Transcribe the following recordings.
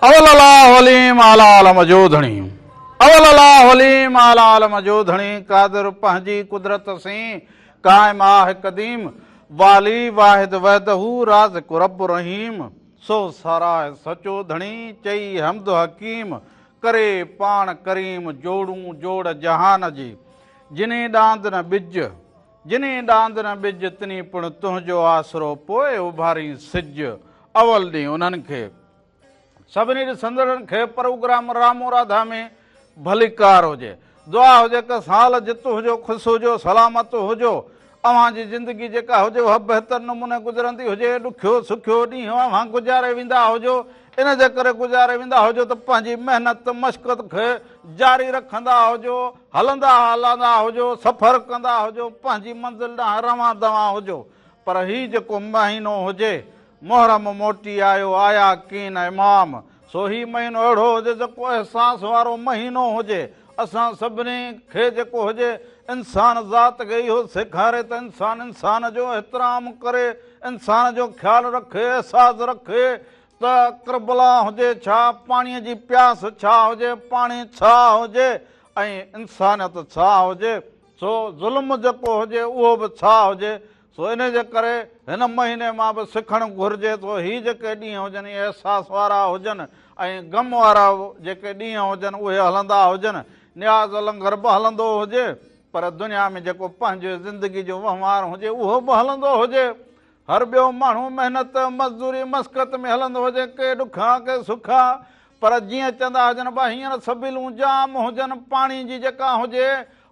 اول الله عليم اعليٰ عالم جو ڌڻي اول الله عليم اعليٰ عالم جو ڌڻي قادر پنهنجي قدرت سين قائم آه قديم والي واحد وحده رازق رب رحيم سو ساراهه سچو ڌڻي چئي حمد حڪيم ڪري پاڻ ڪريم جوڙون جوڙ جهان جي جني ڏاند نه ٻج جني ڏاند نه ٻج تني پڻ تنهنجو آسرو پوء اڀارين سج اول ڏينهن انهن کي سڀني ڏسندڙن کي پروگرام رامو راڌا ۾ ڀليڪار هجي. دعا هجي ته سال جت هجو، خوش هجو، سلامت هجو. اوهان جي زندگي جيڪا هجي اها بهتر نموني گذرندي هجي. ڏکيو سکيو ڏينهن اوهان گذاري ويندا هجو. ان جي ڪري گذاري ويندا هجو ته پنهنجي محنت مشقت کي جاري رکندا هجو، هلندا هلندا هجو، سفر ڪندا هجو، پنهنجي منزل ڏانهن روان دوان هجو. پر هي جيڪو مهينو هجي محرم موٽي آيو آيا ڪين امام سو هي مهينو اهڙو هجي جيڪو احساس وارو مهينو هجي اسان سڀني کي جيڪو هجي انسان ذات کي اهو سيکاري ته انسان انسان جو احترام ڪري انسان جو خيال رکي احساس رکي ته ڪربلا هجي ڇا پاڻي جي پياس ڇا هجي پاڻي ڇا هجي ۽ انسانيت ڇا هجي سو ظلم جيڪو هجي اهو به ڇا هجي سو انهي جي ڪري هن مهيني مان به سکڻ گهرجي ٿو هي جيڪي ڏينهن هجن اهي احساس وارا هجن ۽ غم وارا جيڪي ڏينهن هجن اهي هلندا هجن نياز لنگر به هلندو هجي پر دنيا ۾ جيڪو پنهنجي زندگي جو وهنوار هجي اهو به هلندو هجي هر ٻيو ماڻهو محنت مزدوري مسقت ۾ هلندو هجي ڪي ڏکا ڪي سکا پر جيئن چوندا هجن ڀا هينئر سبيلون جام هجن پاڻي جي جيڪا هجي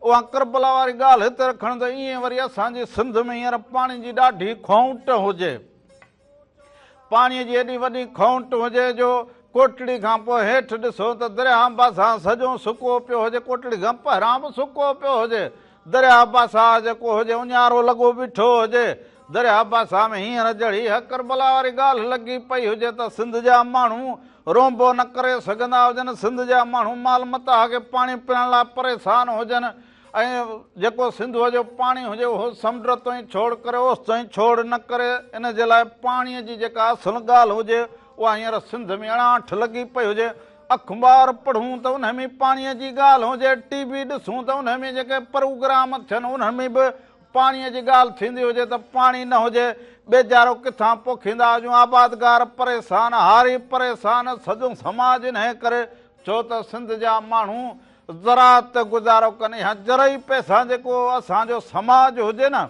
اها ڪربلا واري ڳالهه هت رکڻ ته ائين وري اسان جي سنڌ ۾ هينئر پاڻي جي ڏاڍي کونٽ هجي. پاڻي جي ايڏي وڏي کونٽ هجي جو ڪوٽڙي کان پوء هيٺ ڏسو ته درياهه باسان سڄو سڪو پيو هجي ڪوٽڙي کان پهران به سڪو پيو هجي درياهه باساهه جيڪو هجي اڃارو لڳو بيٺو هجي. درياهه باساهه ۾ هينئر جهڙي اها ڪربلا واري ڳالهه لڳي پئي هجي ته سنڌ جا ماڻهو رونبو نه ڪري سگهندا هجن، سنڌ جا ماڻهو مال متاع کي پاڻي پيئڻ لاء پريشان هجن ۽ جيڪو سنڌوء جو پاڻي هجي اهو سمنڊ تائين ڇوڙ ڪري اوستائين ڇوڙ نه ڪري ان جي لاء پاڻي جي جيڪا اصل ڳالهه هجي اها هينئر سنڌ ۾ اڻاٺ لڳي پئي هجي. اخبار پڙهون ته انهي ۾ پاڻيء جي ڳالهه هجي، ٽي وي ڏسون ته انهي ۾ جيڪي پروگرام ٿين انهن ۾ به پاڻيء جي ڳالهه ٿيندي هجي ته پاڻي نه هجي، ٻيجارو ڪٿان پوکيندا هجون، آبادگار پريشان، هاري پريشان، سڄو سماج انهي ڪري ڇو ته سنڌ جا ماڻهو زراعت تي گذارو ڪن، اها زرعي پئسا جيڪو اسان جو سماج هجي نه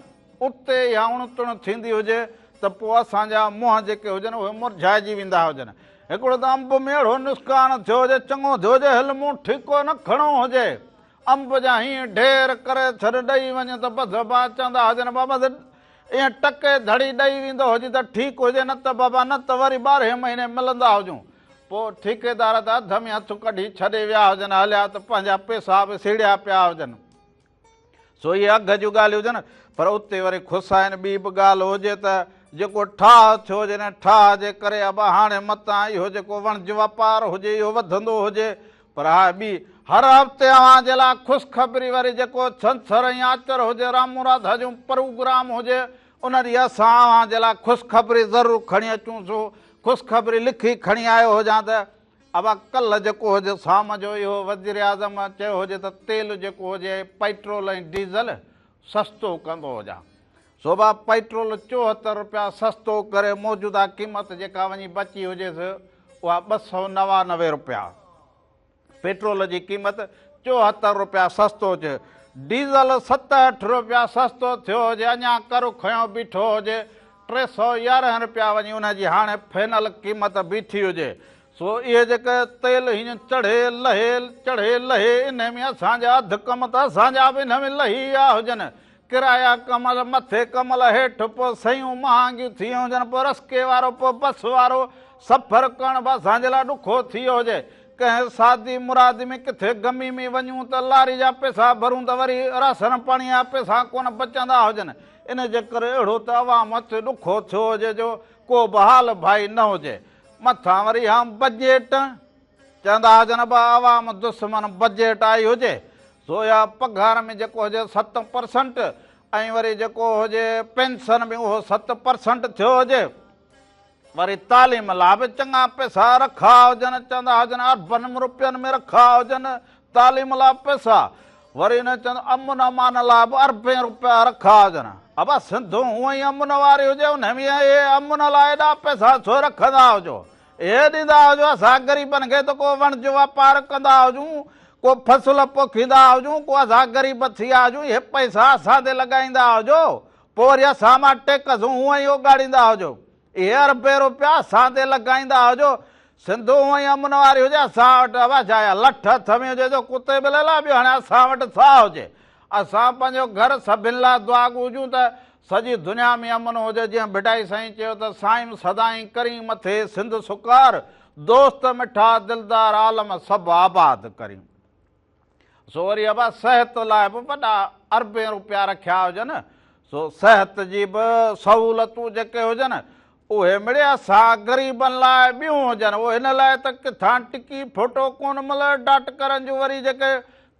اتي اها اڻ تڻ ٿيندي هجي ته پوء اسان جا منهن جيڪي هجن اهي مرجهائجي ويندا هجن. هڪڙو ته انب ۾ اهڙو نسڪان ٿيو هجي، چڱو ٿيو هجي، هل مون ٺيڪو نه کڻو هجي. انب جا هيئن ڍير ڪري ڇڏ ڏئي وڃ ته بس بابا چوندا هجن بابا ائين ٽڪي ڌڙي ڏئي ويندو هجي ته ٺيڪ هجي نه ته بابا نه ته وري ٻارهين مهيني ملندا هجون. پوء ٺيڪيدار ته اڌ ۾ هٿ ڪڍي ڇڏي ويا هجن هليا ته پنهنجا پئسا به سيڙيا پيا هجن. سو اهي اگهه جون ڳالهيون هجن پر اتي وري کسائن ٻي به ڳالهه هجي ته جيڪو ٺاهه ٿيو هجي ان ٺاهه جي ڪري ابا هاڻي متان اهو جيڪو وڻج واپار هجي اهو وڌندو هجي پر ها ٻي هر هفتي اوهان جي لاء خوشخبري وري جيڪو ڇنڇر ۽ آچر هجي رامو راڌا جون پروگرام هجي ان ڏينهن اسان اوهان جي لاء خوشخبري ضرور کڻي اچون سو خوشخبري لکي کڻي آيو هجان ته ابا ڪلهه جيڪو هجي شام جو اهو وزيراعظم چيو هجي ته تيل جيڪو هجي پيٽرول ۽ ڊيزل سستو ڪندو هجان سو با پيٽرول 74 روپيا سستو ڪري موجوده قيمت جيڪا وڃي بچي هجيس اها 299 روپيا پيٽرول جي قيمت 74 روپيا سستو هجي ڊيزل 67 روپيا سستو ٿيو هجي اڃا ڪر کنيو بيٺو هجي 311 رپيا وڃي ان جي هاڻي فينل قيمت بيٺي هجي. سو اهي جيڪي تيل هيئن چڙهي لهي چڙهي لهي انهي ۾ اسان جا اڌ ڪم ته اسان جا به انهي ۾ لهي ويا هجن. ڪرايا ڪمل مٿي ڪمل هيٺ پوء سيون مهانگيون ٿي ويون هجن پوء رسڪي وارو پوء بس وارو سفر ڪرڻ به اسان جي لاء ڏکو ٿي ويو هجي. ڪنهن شادي مرادي ۾ ڪٿي غمي ۾ وڃون ته لاري جا پئسا ڀرون ته وري راشن پاڻي جا پئسا ڪونه بچندا هجن. ان جي ڪري اهڙو ته عوام هٿ ڏکو ٿيو هجي جو ڪو به حال ڀائي نه هجي. مٿان وري اها بجيٽ چوندا هجن به عوام دشمن بجيٽ آئي هجي سو اها پگهار ۾ جيڪو هجي 7% ۽ وري جيڪو هجي پينشن ۾ اهو 7% ٿيو هجي. وري تعليم لاء به چڱا پئسا رکا هجن، چوندا هجن اربن روپين ۾ رکا هجن تعليم لاء پئسا، وري نه چوندو امن امان لاء به اربين روپيا رکا هجن. ابا سنڌ هونئن ئي امن واري هجي، ان ۾ اهي امن لاء ايڏا پئسا ڇو رکندا هجو؟ اهي ڏيندا هجو اسان غريبن کي ته ڪو وڻج واپار ڪندا هجون، ڪو فصل پوکيندا هجون، ڪو اسان غريب ٿي ويا هجون، اهي پئسا اسان تي لڳائيندا هجو، پوء وري اسان مان ٽيڪسون هونئن ئي اوڳاڙيندا هجو. اهي اربين روپيا اسان تي لڳائيندا هجو. سنڌ هونئن ئي امن واري هجي، اسان وٽ ابا ڇا اها لٺ هٿ ۾ هجي جو ڪتي ٻلي لاء ٻيو هاڻي اسان وٽ ڇا هجي. اسان پنهنجو گهر سڀن لاء دعاگو هجون ته سڄي دنيا ۾ امن هجي، جيئن ڀٽائي سائين چيو ته سائين سدائين ڪرين مٿي سنڌ سڪار، دوست مٺا دلدار عالم سڀ آباد ڪرين. سو وري ابا صحت لاء به وڏا اربين روپيا رکيا هجن، سو صحت جي به سهولتون جيڪي هجن اهي مڙئي اسان غريبن لاء ٻيون هجن، اهو هن لاء ته ڪٿان ٽڪي ڦوٽو ڪونه ملي، ڊاڪٽرن جون وري جيڪي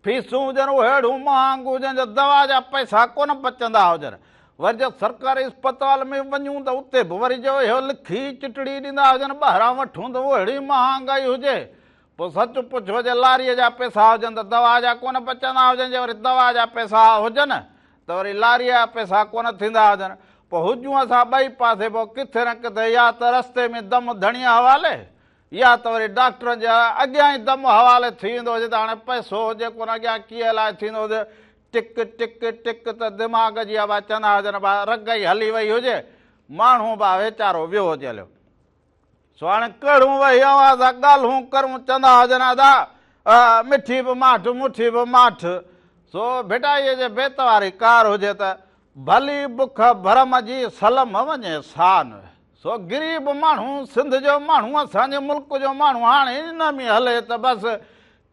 فيسون هجن اهي اهڙيون مهانگيون هجن جو دوا جا پئسا ڪونه بچندا هجن، وري جو سرڪاري اسپتال ۾ وڃون ته اتي به وري جو اهو لکي چٽڙي ڏيندا هجن ٻاهران وٺون ته اهو اهڙي مهانگائي هجي، پوء سچ پڇو جي لاريء جا پئسا هجن ته دوا جا ڪونه بچندا هجن، جي وري دوا جا پئسا هجن ته وري لاريء جا پئسا ڪونه ٿيندا هجن. پوء هجون اسان ٻئي پاسي، پوء ڪٿي نه ڪٿي يا ته رستي ۾ دم ڌڻيء حوالي يا ته وري ڊاڪٽرن جي اڳيان ئي دم حوالي ٿي ويندو هجي ته هاڻي پئسو هجي ڪونه اڳيان ڪيئن الائي ٿيندو هجي. ٽڪ ٽڪ ٽڪ ته دماغ جي ابا چوندا هجن ڀا رڳ ئي هلي وئي هجي، ماڻهو ڀا ويچارو ويو هجي هليو. سو هاڻي ڪهڙون ويهي اوهان سان ڳالهون ڪرون، چوندا هجن ادا مٺي به ماٺ مٺي به ماٺ. سو ڀٽائيء جي بيت واري ڪار هجي ته ڀلي بک ڀرم جي سلم وڃي سان. سو غريب ماڻهو، سنڌ جو ماڻهو، اسان جي ملڪ جو ماڻهو هاڻي ان ۾ هلي ته بس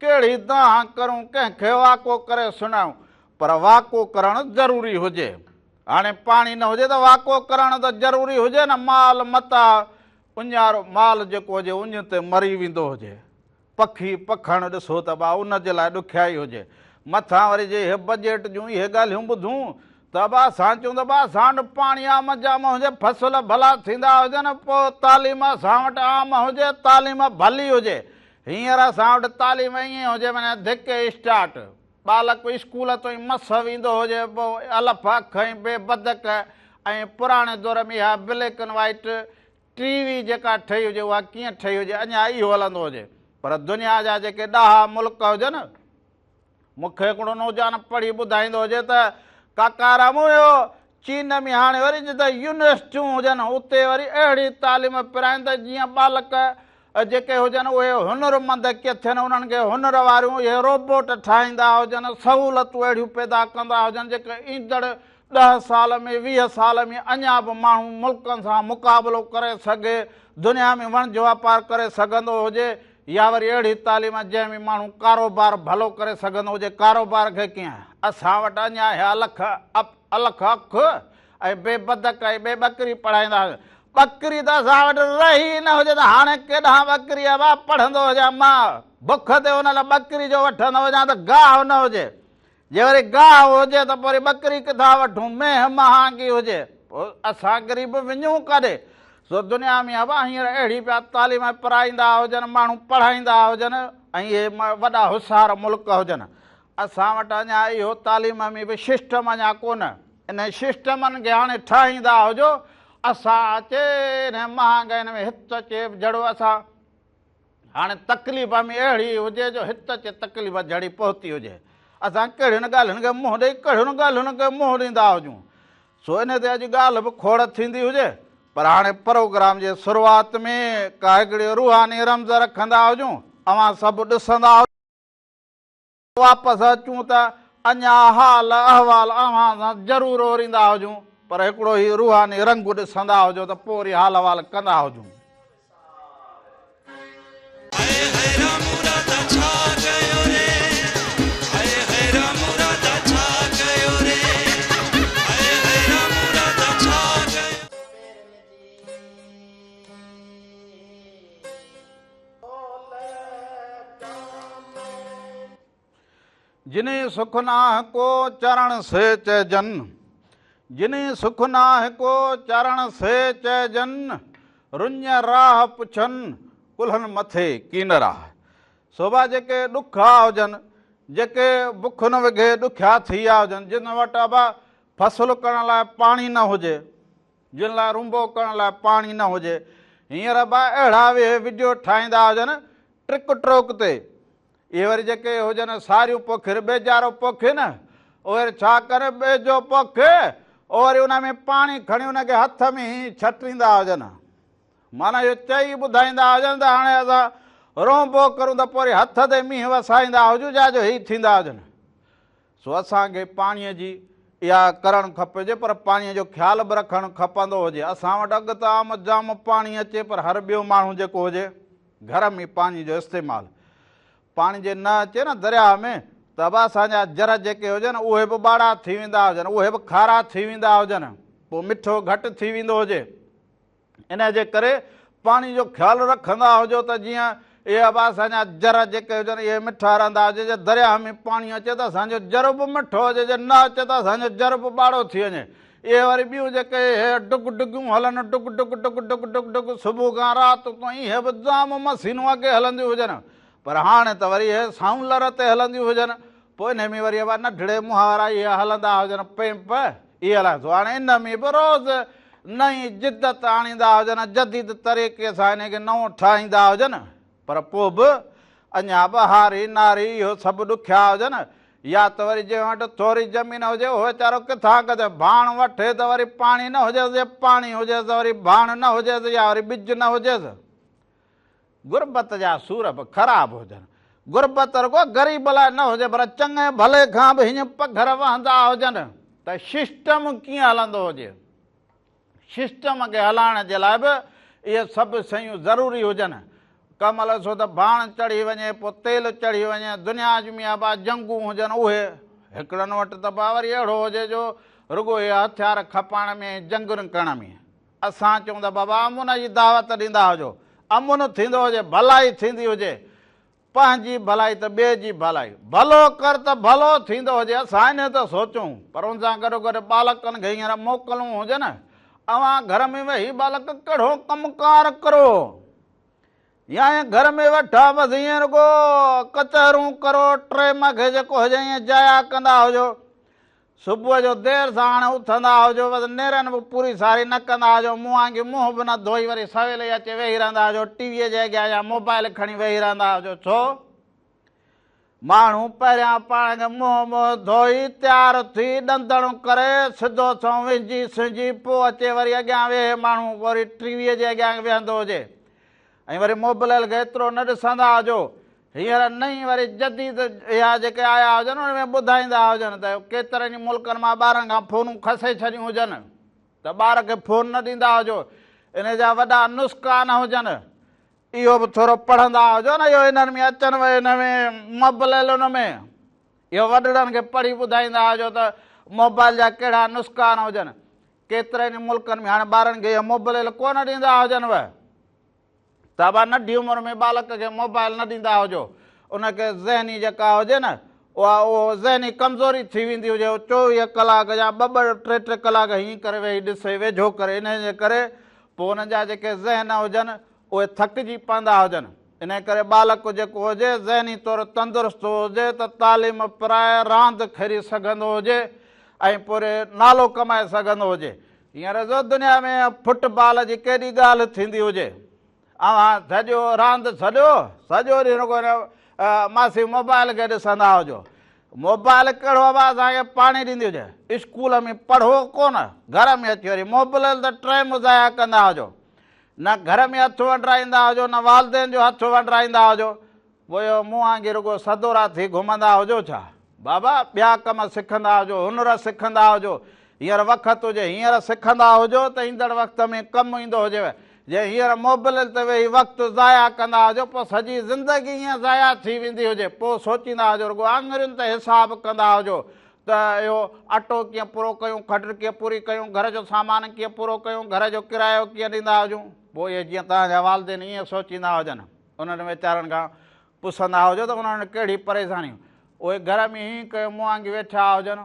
ڪهڙي دانهن ڪرون، ڪنهن کي واڪو ڪري سڻايون، پر واڪو ڪرڻ ضروري هجي. هاڻي پاڻي نه هجي ته واڪو ڪرڻ ته ضروري هجي نه، مال متاع اڃارو مال جيڪو هجي اڃ تي مري ويندو هجي، پکي پکڻ ڏسو ته با ان جي لاء ڏکيائي هجي، مٿان وري جي اهي بجيٽ جون اهي ڳالهيون ٻڌون ته با اسان چئون ته با اسان وٽ پاڻي عام جام هجي، فصل ڀلا ٿيندا هجن، پوء تعليم اسان وٽ عام هجي، تعليم ڀلي هجي، هينئر اسان وٽ تعليم ائين هجي معنيٰ ڌڪ اسٽارٽ. ٻالڪ اسڪول تائين مس ويندو هجي، پوء الف اک ۽ بي بدڪ ۽ پراڻي دور ۾ اها black and white T V جيڪا ٺهي هجي اها ڪيئن ٺهي هجي اڃا اهو هلندو هجي. پر دنيا جا جيڪي ڏاها ملڪ هجن، مون کي هڪڙو نوجوان پڙهي ٻڌائيندو هجي ته ڪاڪا رامو اهو چين ۾ هاڻي وري جتي يونيورسٽيون هجن اتي وري اهڙي تعليم پرائين ته جيئن ٻالڪ جيڪي هجن اهي هنرمند ڪيئن ٿين، انهن کي هنر واريون اهي روبوٽ ٺاهيندا هجن، سهولتون اهڙيون پيدا ڪندا هجن جيڪي ايندڙ 10 سال ۾ 20 سال ۾ اڃا به ماڻهو ملڪن سان مقابلو ڪري سگهي، دنيا ۾ وڻج واپار ڪري سگهندو هجي يا وري اهڙي تعليم جنهن ۾ ماڻهو ڪاروبار ڀلو ڪري سگهندو هجي، ڪاروبار کي ڪيئن اسان وٽ اڃا اها الک اک ۽ بي بدڪ ۽ بي ٻڪري پڙهائيندا هجن. ٻڪري ته اسان وٽ رهي ئي نه هجي ته هاڻي ڪيڏانهن ٻڪري ابا پڙهندو هجان مان بک تي ان لاء ٻڪري جو وٺندو هجان ته گاهه نه هجي جي وري گاهه هجي ته پوء وري ٻڪري ڪٿان وٺون مينهن مهانگي هجي پوء اسان غريب وڃون ڪاڏي سو دنيا ۾ ابا هينئر اهڙي پيا تعليم پرائيندا هجن ماڻهو پڙهائيندا هجن ۽ اهي وڏا هوشيار ملڪ هجن اسان وٽ اڃا اهو تعليم ۾ به سسٽم اڃا ڪونه انهن سسٽمن کي هاڻي ٺاهيندا هجو، اسان اچي انهن مهانگائين ۾ هت اچي جھڙو اسان هاڻي تڪليف ۾ اهڙي هجي جو هت اچي تڪليف جھڙي پهتي هجي. اسان ڪهڙين ڳالهين کي منهن ڏئي ڪهڙين ڳالهين کي منهن ڏيندا هجون. سو ان تي اڄ ڳالهه به کوڙ ٿيندي هجي پر هاڻي پروگرام جي شروعات ۾ ڪا هڪڙي روحاني رمز رکندا هجون. اوهان سڀ ڏسندا هجو. واپس اچون ته اڃا حال احوال اوهان سان ضرور اوريندا هجون، پر هڪڙو هي روحاني رنگ ڏسندا هجو ته پوء وري حال احوال ڪندا هجون. هاء هاء رامو راڌا ڇا ڪيو ري هاء هاء رامو راڌا ڇا ڪيو ري هاء هاء رامو راڌا ڇا ڪيو. جني سک ناهه ڪو چرڻ سي چئجن، جني سک ناهه ڪو چرڻ سي چئجن، رڃ راهه پڇن، ڪلهن مٿي ڪينرا. سوڀا جيڪي ڏکا هجن، جيڪي بکن وگهي ڏکيا ٿي ويا هجن، جن وٽ ابا فصل ڪرڻ لاء پاڻي نه هجي، جن لاء رنبو ڪرڻ لاء پاڻي نه هجي، هينئر ابا اهڙا ويهي وڊيو ٺاهيندا هجن ٽڪ ٽوڪ تي. اهي وري جيڪي هجن ساريون پوکين، ٻيجارو پوکين، اهي وري ڇا ڪن، ٻيجو پوکي اهي وري ان ۾ پاڻي کڻي ان کي هٿ ۾ ئي ڇٽيندا هجن. معنيٰ اهو چئي ٻڌائيندا هجن ته هاڻي اسان رونبو ڪرون ته پوء وري هٿ تي مينهن وسائيندا هجون جا جو هي ٿيندا هجن. سو اسان کي پاڻيء جي اها ڪرڻ کپجي پر پاڻيء جو خيال به رکڻ کپندو هجي. اسان وٽ اڳ ته عام جام پاڻي اچي پر هر ٻيو ماڻهو جيڪو هجي گهر ۾ پاڻي جو استعمال پاڻي جي نه اچي نه درياهه ۾ ته به اسان جا جر جيڪي هجن اهي به ٻاڙا ٿي ويندا هجن اهي به کارا ٿي ويندا هجن پوء مٺو گهٽ ٿي ويندو هجي. انهيء جي ڪري پاڻي جو خيال رکندا هجو ته جيئن اهي ابا اسان جا جر جيڪي هجن اهي مٺا رهندا هجي جي درياهه ۾ پاڻي اچي ته اسان جو جر به مٺو هجي جي نه اچي ته اسان جو جر به ٻاڙو ٿي وڃي. اهي وري ٻيون جيڪي اهي ڊگ ڊگيون هلن dug dug dug dug dug dug صبح کان رات تائين اهي به جام مشينون اڳي هلنديون هجن پر هاڻي ته وري اهي سائونلر تي هلنديون هجن پوء انهي ۾ وري ابا ننڍڙي منهن وارا اهي هلندا هجن پيمپ اهي هلائن سو هاڻي ان ۾ به روز نئين جدت آڻيندا هجن جديد طريقي سان انهي کي نئون ٺاهيندا هجن پر پوء به اڃا به هاري ناري اهو سڀ ڏکيا هجن يا ته وري جنهن وٽ ٿوري زمين هجي اهو ويچارو ڪٿان ڪٿي ڀاڻ وٺي ته وري پاڻي نه هجيس جي پاڻي هجيس ته وري ڀاڻ نه هجيس يا وري ٻج نه هجيس. غربت جا سور به خراب هجن. غربت رڳو غريب لاء نه هجي پر چڱي ڀلي کان به هيئن پگهر وهندا هجن ته سسٽم ڪيئن هلندو هجي. سسٽم کي هلائڻ جي لاء به اهي سڀ شيون ضروري هجن. ڪنهن مهل ڏسو ته ڀاڻ چڙهي وڃي، پوء تيل چڙهي وڃي، دنيا جون ميان ابا جنگون هجن اهي هڪڙن وٽ ته با وري اهڙو هجي جو رڳو اهي هٿيار کپائڻ ۾ ۽ جنگن ڪرڻ ۾. اسان چئون ته بابا امن جي دعوت ڏيندا هجو، امن ٿيندو هجي، ڀلائي ٿيندي هجي، پنهنجي ڀلائي ته ٻئي جي ڀلائي، ڀلو ڪر ته ڀلو ٿيندو هجي، اسان انهي تي سوچون، پر ان سان گڏوگڏ ٻالڪن کي هينئر موڪلون هجن، اوهان گهر ۾ ويهي ٻالڪ ڪهڙو ڪم ڪار ڪرو، يا ائين گهر ۾ ويٺا بس ائين رڳو ڪچهرون ڪرو، ٽيم کي جيڪو هجي ائين ضايع ڪندا هجو. صبح جو دير سان هاڻي اٿندا هجو، بس نيرن به پوري ساري نه ڪندا هجو، مون وانگي منهن به نه ڌوئي وري سويل ئي اچي ويهي رهندا هجو، ٽي ويء جي اڳيان يا موبائل کڻي ويهي رهندا هجو، ڇو؟ ماڻهو پهريان پاڻ کي منهن منهن ڌوئي، تيار ٿي، ڏندڻ ڪري، سڌو سنئون وهنجي سهنجي پوء اچي وري اڳيان ويهي، ماڻهو وري ٽي ويء جي اڳيان ويهندو هجي ۽ وري موبلائل کي ايترو نه ڏسندا هجو، هينئر نئين وري جديد اها جيڪي آيا هجن ان ۾ ٻڌائيندا هجن ته ڪيترن ئي ملڪن مان ٻارن کان فونون کسي ڇڏيون هجن ته ٻار کي فون نه ڏيندا هجو ان جا وڏا نسخا نه هجن اهو به ٿورو پڙهندا هجو نه اهو انهن ۾ اچن ان ۾ موبلائل ان ۾ اهو وڏڙن کي پڙهي ٻڌائيندا هجو ته موبائل جا ڪهڙا نسخا نه هجن ڪيترن ئي ملڪن ۾ هاڻي ٻارن کي اهو موبلائل ڪونه ڏيندا هجن وه ته ابا ننڍي عمر ۾ ٻالڪ کي موبائل نه ڏيندا هجو ان کي ذهني جيڪا هجي نه اها اهو ذهني ڪمزوري ٿي ويندي هجي هو 24 ڪلاڪ يا ٻه ٻه ٽي ٽي ڪلاڪ هيئن ڪري ويهي ڏسي ويجهو ڪري انهي جي ڪري پوء انهن جا جيڪي ذهن هجن اهي ٿڪجي پوندا هجن انهي ڪري ٻالڪ جيڪو هجي ذهني طور تندرست هجي ته تعليم پرائي راند کيڏي سگهندو هجي ۽ پوري نالو ڪمائي سگهندو هجي هينئر جو دنيا ۾ فٽ بال جي ڪيڏي ڳالهه ٿيندي هجي. اوهان سڄو راند ڇڏيو، سڄو ڏينهن رڳو هن ماسي موبائل کي ڏسندا هجو. موبائل ڪهڙو ابا اسان کي پاڻي ڏيندي هجي. اسڪول ۾ پڙهو ڪونه، گهر ۾ اچي وري موبلائل تي ٽائيم ضايع ڪندا هجو. نه گهر ۾ هٿ ونڊرائيندا هجو نه والدين جو هٿ ونڊرائيندا هجو. پوء اهو مون وانگي رڳو سدورا ٿي گهمندا هجو ڇا؟ بابا، ٻيا ڪم سکندا هجو، هنر سکندا هجو. هينئر وقت هجي، هينئر سکندا هجو ته ايندڙ وقت ۾ ڪم ايندو هجيو. جي هينئر موبلل تي ويهي وقت ضايع ڪندا هجو، پوء سڄي زندگي ائين ضايع ٿي ويندي هجي. پوء سوچيندا هجو، رڳو آڱرين تي حساب ڪندا هجو ته اهو اٽو ڪيئن پورو ڪيون، کٽ ڪيئن پوري ڪيون، گهر جو سامان ڪيئن پورو ڪيون، گهر جو ڪرايو ڪيئن ڏيندا هجون. پوء اهي جيئن توهان جا والدين ائين سوچيندا هجن. انهن ويچارن کان پڇندا هجو ته انهن وٽ ڪهڙي پريشاني، اهي گهر ۾ هيئن ڪيو مون وانگي ويٺا هجن،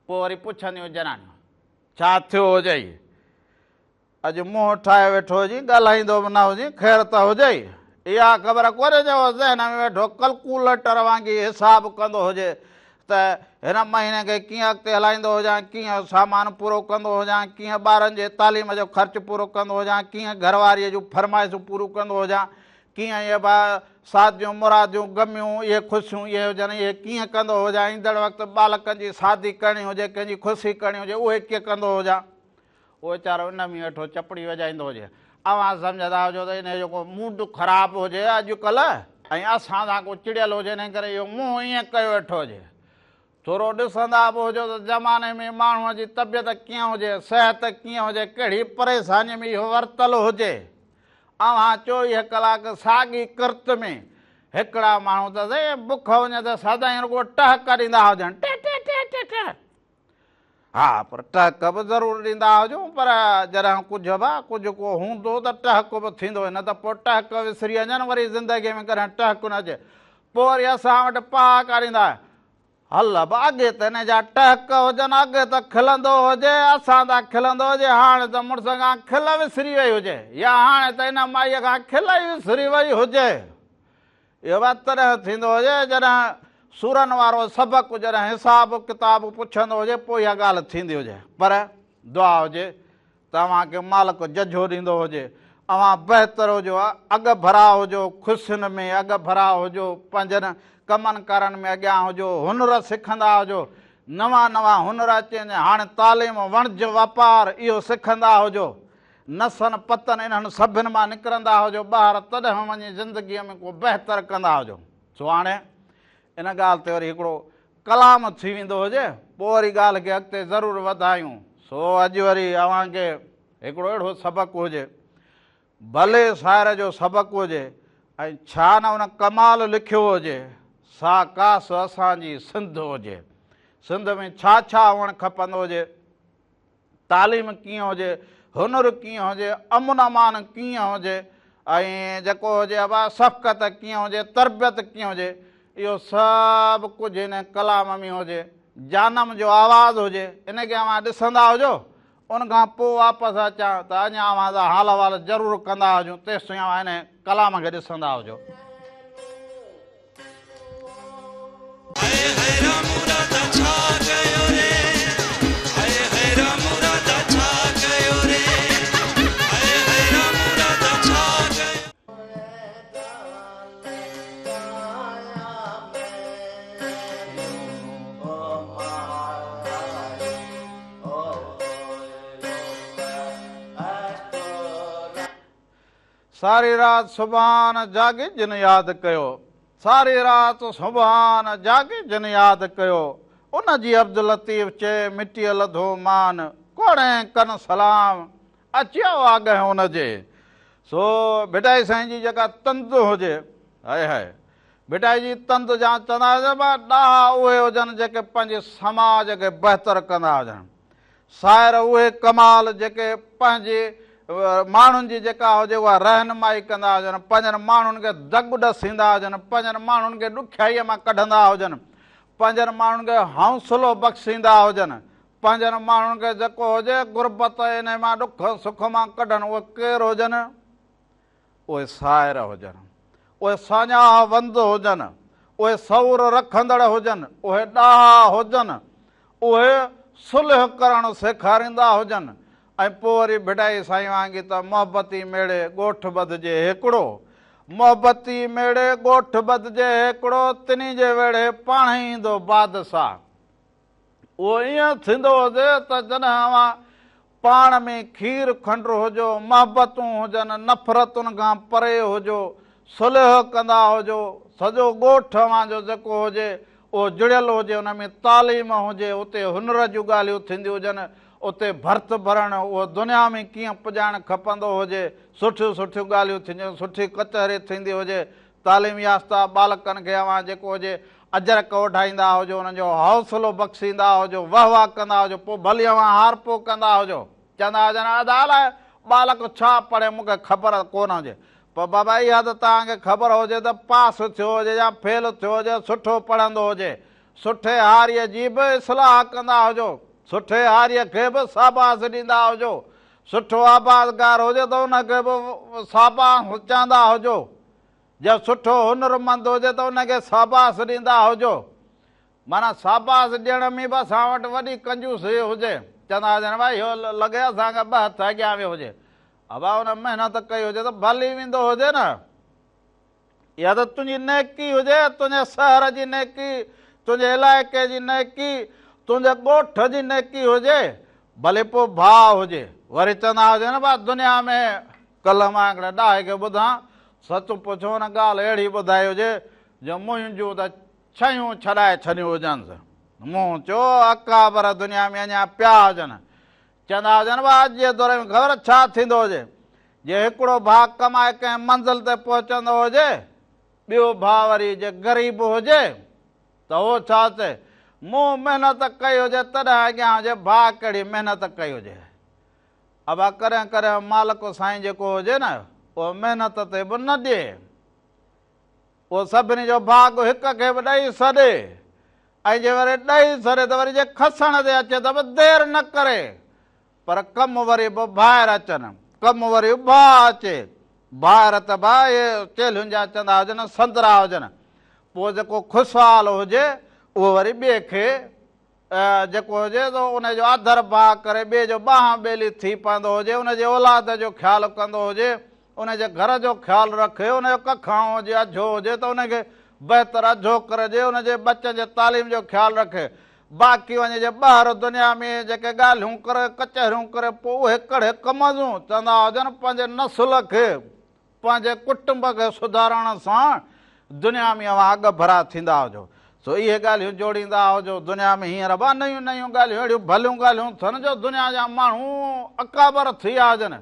پوء وري پڇنديون جنانيون، ڇا ٿيو هجئي؟ اڄ منهن ٺاهي ويٺو هجين، ڳالهائيندو به نه هجين، خير ته هجئي؟ اها خبر ڪونهي جو اهو ذهن ۾ ويٺو ڪلڪوليٽر وانگي حساب ڪندو هجي ته هن مهيني کي ڪيئن اڳتي هلائيندو هجان، ڪيئن سامان پورو ڪندو هجان، ڪيئن ٻارن جي تعليم جو خرچ پورو ڪندو هجان، ڪيئن گهرواريء جون فرمائشون پوريون ڪندو هجان، ڪيئن اهي با ساديون مراديون غميون اهي خوشيون اهي هجن اهي ڪيئن ڪندو هجان، ايندڙ وقت ٻالڪن جي شادي ڪرڻي هجي، ڪنهن جي خوشي ڪرڻي هجي اهي ڪيئن ڪندو هجان. اهو ويچارو ان ۾ ويٺو چپڙي وڄائيندو هجي. اوهان سمجهندا هجو ته انهيء جو ڪو موڊ خراب هجي اڄڪلهه ۽ اسان سان ڪو چڙيل هجي انهيء ڪري اهو منهن ائين ڪيو ويٺو هجي. ٿورو ڏسندا به هجو ته زماني ۾ ماڻهوء جي طبيعت ڪيئن هجي، صحت ڪيئن هجي، ڪهڙي پريشانيء ۾ اهو ورتل هجي. اوهان 24 ڪلاڪ ساڳي ڪرت ۾ هڪڙا ماڻهو ته سائين بک وڃي ته سدائين رڳو ٽهڪ ڏيندا هجن ٽي ٽي ٽي ٽي ٽي. ها پر ٽهڪ به ضرور ڏيندا هجون پر جڏهن ڪجهه به ڪجهه ڪو هوندو ته ٽهڪ به ٿيندو نه ته پوء ٽهڪ وسري وڃن وري زندگي ۾ ڪڏهن ٽهڪ نه اچي پوء وري اسان وٽ پهاڪا ڏيندا هل به اڳي ته هن جا ٽهڪ هجن اڳي ته کلندو هجي اسان تان کلندو هجي هاڻي ته مڙس کان کل وسري وئي هجي يا هاڻي ته هن مائيء کان کل ئي وسري وئي هجي. اهو به تڏهن ٿيندو هجي جڏهن سورن وارو سبق جڏهن حساب ڪتاب پڇندو هجي پوء اها ڳالهه ٿيندي هجي پر دعا هجي ته اوهان کي مالڪ ججهو ڏيندو هجي اوهان بهتر هجو اڳ ڀرا هجو خوشين ۾ اڳ ڀرا هجو پنهنجن ڪمن ڪارن ۾ اڳيان هجو هنر سکندا هجو نوان نوان هنر اچي وڃن هاڻي تعليم وڻج واپار اهو سکندا هجو نسن پتن انهن سڀن مان نڪرندا هجو ٻاهر تڏهن وڃي زندگيء ۾ ڪو بهتر ڪندا هجو. سو هاڻي ان ڳالهه تي وري هڪڙو ڪلام ٿي ويندو هجي پوء وري ڳالهه کي اڳتي ضرور وڌايون. سو اڄ وري اوهان کي هڪڙو اهڙو سبق هجي ڀلي شاعر جو سبق هجي ۽ ڇا نه ان ڪمال لکيو هجي سا ڪاس اسان جي سنڌ هجي. سنڌ ۾ ڇا ڇا هئڻ کپندو هجي. تعليم ڪيئن هجي، هنر ڪيئن هجي، امن امان ڪيئن هجي ۽ جيڪو هجي ابا شفقت ڪيئن هجي، تربيت ڪيئن هجي، اهو سڀ ڪجهه ان ڪلام ۾ هجي، جانم جو آواز هجي، ان کي اوهان ڏسندا هجو، ان کان پوء واپس اچان ته اڃا اوهان سان حال احوال ضرور ڪندا هجون، تيستائين اوهان ان ڪلام کي ڏسندا هجو. هاء هاء رامو راڌا ڇا ڪيو ري هاء هاء رامو راڌا ڇا ڪيو ري هاء هاء رامو راڌا ڇا ڪيو. ساري رات سبحان جاڳي جن ياد ڪيو ساري رات سبحان جاڳي جن ياد ڪيو ان جي عبداللطيف چئي مٽيء لڌو مان ڪوڙين ڪن سلام اچيو آڳهه ان جي سو ڀٽائي سائين جي جيڪا تند هجي هاء هاء ڀٽائي جي تند جا چوندا هجن ڏاها اهي هجن جيڪي پنهنجي سماج کي بهتر ڪندا هجن شاعر اهي ڪمال جيڪي پنهنجي ماڻهن جي جيڪا هجي اها رهنمائي ڪندا هجن، پنهنجن ماڻهن کي دڳ ڏسيندا هجن، پنهنجن ماڻهن کي ڏکيائيء مان ڪڍندا هجن، پنهنجن ماڻهن کي حوصلو بخشيندا هجن، پنهنجن ماڻهن کي جيڪو هجي غربت ۽ انهي مان ڏک سک مان ڪڍن اهي ڪير هجن؟ اهي شاعر هجن، اهي ساڃاهه وند هجن، اهي شعور رکندڙ هجن، اهي ڏاها هجن، اهي صلح ڪرڻ سيکاريندا هجن ۽ پوء وري ڀٽائي سائين وانگي ته محبتي ميڙي ڳوٺ ٻڌجي هيڪڙو، محبتي ميڙي ڳوٺ ٻڌجي هيڪڙو، تنهي جي ويڙهي پاڻهي ايندو بادشاهه. اهو ائين ٿيندو هجي ته جڏهن اوهان پاڻ ۾ کير کنڊ هجو، محبتون هجن، نفرتن کان پري هجو، صلح ڪندا هجو، سڄو ڳوٺ اوهان جو جيڪو هجي اهو جڙيل هجي، ان ۾ تعليم هجي، اتي هنر جون ڳالهيون ٿينديون هجن، اتي ڀرت ڀرڻ، اهو دنيا ۾ ڪيئن پڄائڻ کپندو هجي، سٺيون سٺيون ڳالهيون ٿينديون، سٺي ڪچهري ٿيندي هجي، تعليم يافته ٻالڪن کي اوهان جيڪو هجي اجرڪ اوڍائيندا هجو، انهن جو حوصلو بخشيندا هجو، وهه واه ڪندا هجو، پوء ڀلي اوهان هارپو ڪندا هجو، چوندا هجن ادا الائي ٻالڪ ڇا پڙهي مون کي خبر ڪونه هجي، پر بابا اها ته توهان کي خبر هجي ته پاس ٿيو هجي يا فيل ٿيو هجي سٺو پڙهندو هجي، سٺي هاريء جي به اصلاح ڪندا هجو، سٺي هاريء کي به شاباس ڏيندا هجو، سٺو آبادگار هجي ته ان کي به شاباس چوندا هجو. جي سٺو هنرمند هجي ته ان کي شاباس ڏيندا هجو. معنيٰ شاباس ڏيڻ ۾ به اسان وٽ وڏي ڪنجوسي هجي. چوندا هجن ڀائي اهو لڳي اسان کان ٻه هٿ اڳيان ويو هجي. ابا ان محنت ڪئي هجي ته ڀلي ويندو هجي نه. اها ته تنهنجي نيڪي هجي، تنهنجي شهر جي نيڪي، تنهنجي علائقي جي نيڪي، تنهنجي ڳوٺ جي نيڪي هجي، ڀلي پوء ڀاء هجي. وري چوندا هجن ڀاء دنيا ۾ ڪلهه مان هڪڙي ڏاهي کي ٻڌان، سچ پڇو ان ڳالهه اهڙي ٻڌائي هجي جو منهنجون ته ڇهيون ڇڏائي ڇڏيون هجنس. مون چيو اڪابر دنيا ۾ اڃا پيا هجن. چوندا هجن ڀاء اڄ جي دور ۾ خبر ڇا ٿيندو هجي. جي هڪڙو ڀاء ڪمائي ڪنهن منزل تي پهچندو هجي، ٻيو ڀاء وري جي غريب هجي ته هو ڇا چئي، مون محنت ڪئي هجي تڏهن اڳيان هجي، ڀاء ڪهڙي محنت ڪئي هجي. ابا ڪڏهن ڪڏهن مالڪ سائين جيڪو هجي نه اهو محنت تي به نه ڏئي. اهو سڀني جو ڀاڳ هڪ کي به ڏئي سڏي ۽ جي وري ڏئي سڏي ته وري جي کسڻ تي اچي ته به دير نه ڪري. پر ڪم وري به ڀائر اچن، ڪم وري ڀاء اچي. ڀائر ته ڀاء اهي چيلهين جا چندا هجن، سندرا هجن. پوء جيڪو خوشحال هجي، اهو وري ٻئي کي جيڪو هجي سو ان جو آڌر ڀاء ڪري ٻئي جو ٻانهن ٻيلي ٿي پوندو هجي، ان جي اولاد جو خيال ڪندو هجي، ان جي گهر جو خيال رکي، ان جو ڪکائون هجي، اجهو هجي ته ان کي بهتر اجهو ڪري ڏئي، ان جي ٻچن جي تعليم جو خيال رکي. باقي وڃي جي ٻاهر دنيا ۾ جيڪي ڳالهيون ڪري، ڪچهريون ڪري پوء اهي ڪهڙي ڪم جون؟ چوندا هجن پنهنجي نسل کي، پنهنجي ڪٽنب کي سڌارڻ سان دنيا ۾ اوهان اڳڀرا ٿيندا هجو. سو اهي ڳالهيون جوڙيندا هجو. دنيا ۾ هينئر به نيون نيون ڳالهيون اهڙيون ڀليون ڳالهيون ٿين جو دنيا جا ماڻهو اڪابر ٿي ويا هجن.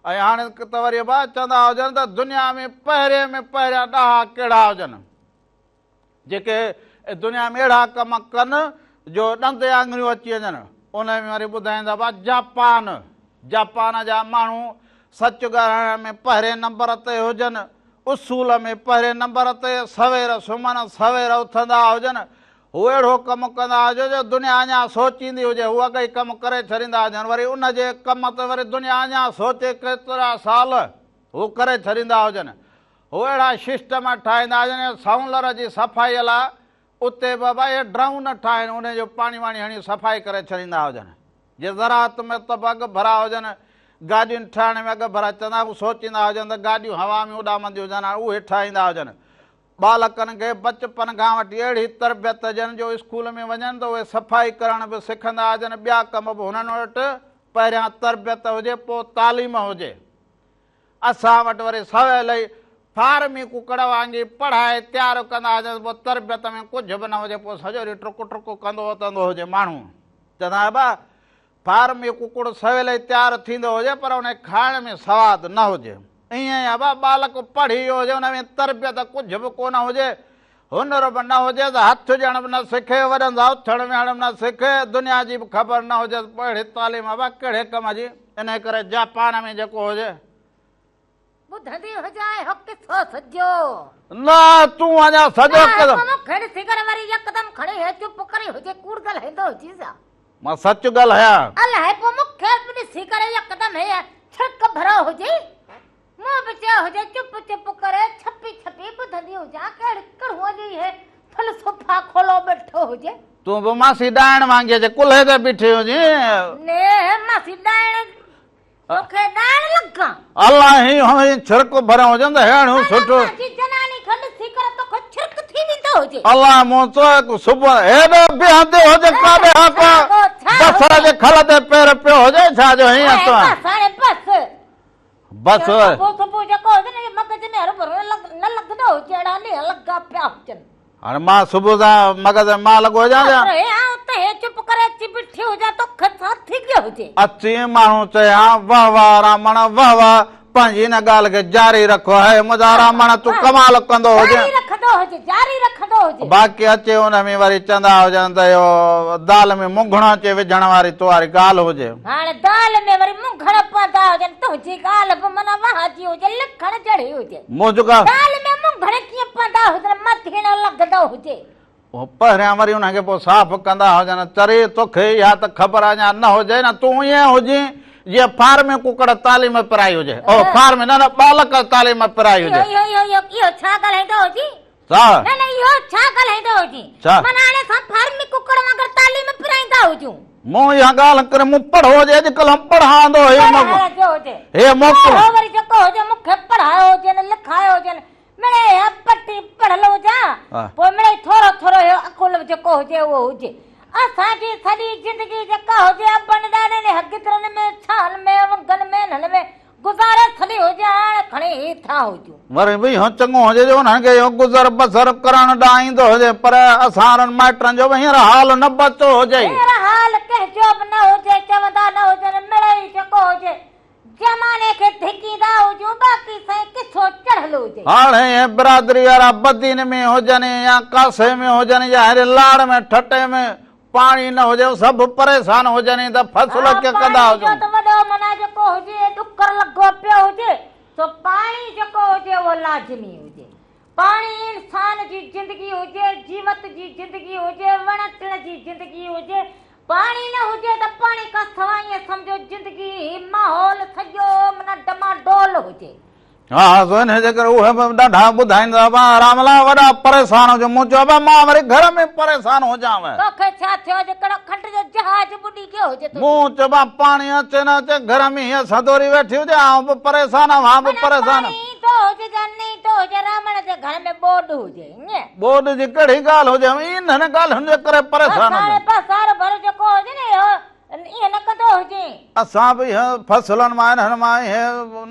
۽ هاڻي ته وري به چوندا هجن ته دنيا ۾ پهرين ۾ پهريان ڏاها ڪهڙا هجن؟ جيڪي دنيا ۾ اهڙا ڪم ڪن جو ڏند آڱريون اچي وڃن. ان ۾ وري ٻڌائيندا هئا جاپان، جاپان جا ماڻهو سچ ڳالهائڻ ۾ پهرين نمبر تي هجن، اصول ۾ پهرين نمبر تي، سوير سمهن، سوير اٿندا هجن. هو اهڙو ڪم ڪندا هجن جو دنيا اڃا سوچيندي هجي، هو اڳ ئي ڪم ڪري ڇڏيندا هجن، وري ان جي ڪم تي وري دنيا اڃا سوچي ڪيترا سال هو ڪري ڇڏيندا هجن. هو اهڙا سسٽم ٺاهيندا آهن جيئن سئونلر جي صفائيء لاء اتي به اهي ڊرائون ٺاهين انهي جو پاڻي واڻي هڻي صفائي ڪري ڇڏيندا هجن. جي زراعت ۾ ته به اڳڀرا هجن، گاڏين ٺاهڻ ۾ اڳڀرا چوندا هو سوچيندا هجن ته گاڏيون هوا ۾ اڏامنديون هجن هاڻ اهي ٺاهيندا هجن. ٻالڪن کي بچپن کان وٺي اهڙي تربيت ڏين جو اسڪول ۾ وڃن ته اهي صفائي ڪرڻ به سکندا هجن ٻيا ڪم به هنن وٽ پهريان تربيت هجي پوء تعليم هجي. اسان وٽ وري سويل ئي فارمي ڪڪڙ وانگي پڙهائي تيار ڪندا هجنس پوء تربيت ۾ ڪجهه به نه هجي پوء سڄو ڏينهن ٽرڪ ٽرڪ ڪندو وتندو هجي ماڻهو چوندا آهن ابا فارمي ڪڪڙ سويل ئي تيار ٿيندو هجي پر ان کائڻ ۾ سواد نه هجي ائين ئي ابا ٻالڪ پڙهي ويو هجي ان ۾ تربيت ڪجهه به ڪونه هجي هنر به نه هجيس هٿ ڏيڻ به نه سکي وڏن سان اٿڻ ويهڻ به نه سکي دنيا جي به خبر نه هجيس پوء اهڙي تعليم ابا ڪهڙي ڪم جي انهيء ڪري جاپان ۾ جيڪو هجي. ٻڌندي هجانء هو قصو سڄو. نه تون اڃا سڄو قصو. نه مون کي ڏسي ڪري وري يڪدم کڻي هي چپ ڪري هجي ڪوڙ ڳالهائيندو هجيس ها. مان سچ ڳالهايان. الائي پوء مون کي به ڏسي ڪري يڪدم هي ڇرڪ ڀريو هجي. مون به چيو هجي چپ چپ ڪري ڇپي ڇپي ٻڌندي هجان ڪهڙي ڪڙهون اڄ هي فلسفا کولو ٻيٺو هجي. تون به ماسي ڏائڻ وانگي اچي ڪلهي تي بيٺي هجين. ني ماسي ڏائڻ توکي ڏائڻ لڳان. الله هي هي ڇرڪ ڀريو هجن ته ههڙيون سٺو. پنهنجي جناني کي ڏسي ڪري توکي ڇرڪ ٿي ويندو هجي. الله مون تو هڪ صبح هيڏو بيهندي هجي ڪاڏي ها ڪا بصر جي کل تي پير پيو هجي ڇا جو هيئن تو. بس هاڻي بس. بس. صبح صبح جيڪو هجي نه مغز ۾ هروڀرو نه لڳندو هجي اهڙا ڏينهن لڳا پيا هجن. هاڻي مان صبح سان مغز ۾ مان لڳو هجان ڇا؟ پر هي آئون ته هي چپ ڪري اچي بيٺي هجان توکي ڇا ٿي ويو هجي. اچي ماڻهو چئي ها واه واه رامڻ واه واه پنهنجي ان ڳالهه کي جاري رکو هي منهنجا رامڻ تون ڪمال ڪندو هجين. جاري رکندو هجي جاري رکندو هجي. باقي اچي ان ۾ وري چوندا هجن ته اهو دال ۾ مونگهڻ اچي وجهڻ واري تو واري ڳالهه هجي. هاڻي دال ۾ وري مونگهڻ پوندا هجن تنهنجي ڳالهه به معنيٰ واهه جي هجي لکڻ جهڙي هجي. منهنجو ڳالهه. دال ۾ مونگهڻ ڪيئن پوندا هجن مٿيڻو لڳندو هجي. هو پهريان وري انهن کي پوء صاف ڪندا هجن. چري توکي اها ته خبر اڃا نه هجي نه تون ائين هجين جيئن فارمي ڪڪڙ تعليم پرائي هجي. او فارمي نه نه ٻالڪ تعليم پرائي هجي. اهو اهو اهو اهو ڇا ڳالهائيندو هجين؟ ڇا؟ نه نه اهو ڇا ڳالهائيندو هجين؟ ڇا؟ معنيٰ هاڻي اسان فارمي ڪڪڙ وانگر تعليم پرائيندا هجون. مون اها ڳالهه ڪري مون پڙهو هجي اڄڪلهه پڙهاندو هي پڙهائڻ جو هجي. هي موقعو. پڙهو وري جيڪو هجي مون کي پڙهايو هجين لکايو هجين مڙئي اها پٽي پڙهيل هجان پوء مڙئي ٿورو ٿورو اهو عقل جيڪو هجي اهو هجي. اسان جي سڄي زندگي جيڪا هجي ابن ڏاڏن جي گدرن ۾ ڇانهن ۾ ونگن ۾ انهن ۾ گذاري ڇڏي هجي هاڻ کڻي هي ٿا هجون. وري به اهو چڱو هجي جو انهن کي اهو گذر بسر ڪرڻ ڏانهن ايندو هجي پر اسان وارن مائٽن جو به هينئر حال نه بچو هجي. هينئر حال ڪنهن جو به نه هجي چوندا نه هجن مڙئي جيڪو هجي زماني کي ڌڪيندا هجون باقي سائين قصو چڙهيل هجي. هاڻ اهي برادري وارا بدين ۾ هجن يا ڪاسي ۾ هجن يا هيڏي لاڙ ۾ ٺٽي ۾ پاڻي نه هجي سڀ پريشان هجن ته فصل ها ڪي ڪندا پاڻي جو هجون. ته وڏو معنيٰ جيڪو هجي ڏڪر لڳو پيو هجي سو پاڻي جيڪو هجي اهو لازمي هجي. پاڻي انسان جي زندگي هجي، جيوت جي زندگي هجي، وڻ ٽڻ جي زندگي هجي، پاڻي نه هجي ته پاڻي کان سواء ائين سمجهو زندگي هي ماحول سڄو معنيٰ ڊماڊول هجي. ها ها سو انهيء جي ڪري اهي به ڏاڍا ٻڌائيندا هئا راملا وڏا پريشان هجو مون چيو ابا مان وري گهر ۾ پريشان هجانء. توکي ڇا ٿيو جو ڪهڙو کنڊ جو جهاز ٻڏي گيو هجي تنهنجو. مون چيو ابا پاڻي اچي نه اچي گهر ۾ هيء سدوري ويٺي هجي آئون به پريشان اوهان به معنيٰ پريشان. پاڻي ايندو هجي يا نه ايندو هجي رامڻ جي گهر ۾ ٻوڏ هجي ائين. ٻوڏ جي ڪهڙي ڳالهه هجي انهن ڳالهين جي ڪري پريشان بس هاڻي هجان. بس هروڀرو جيڪو هجي نه اهو ائين نه ڪندو هجين. اسان به اهي فصلن مان انهن مان اهي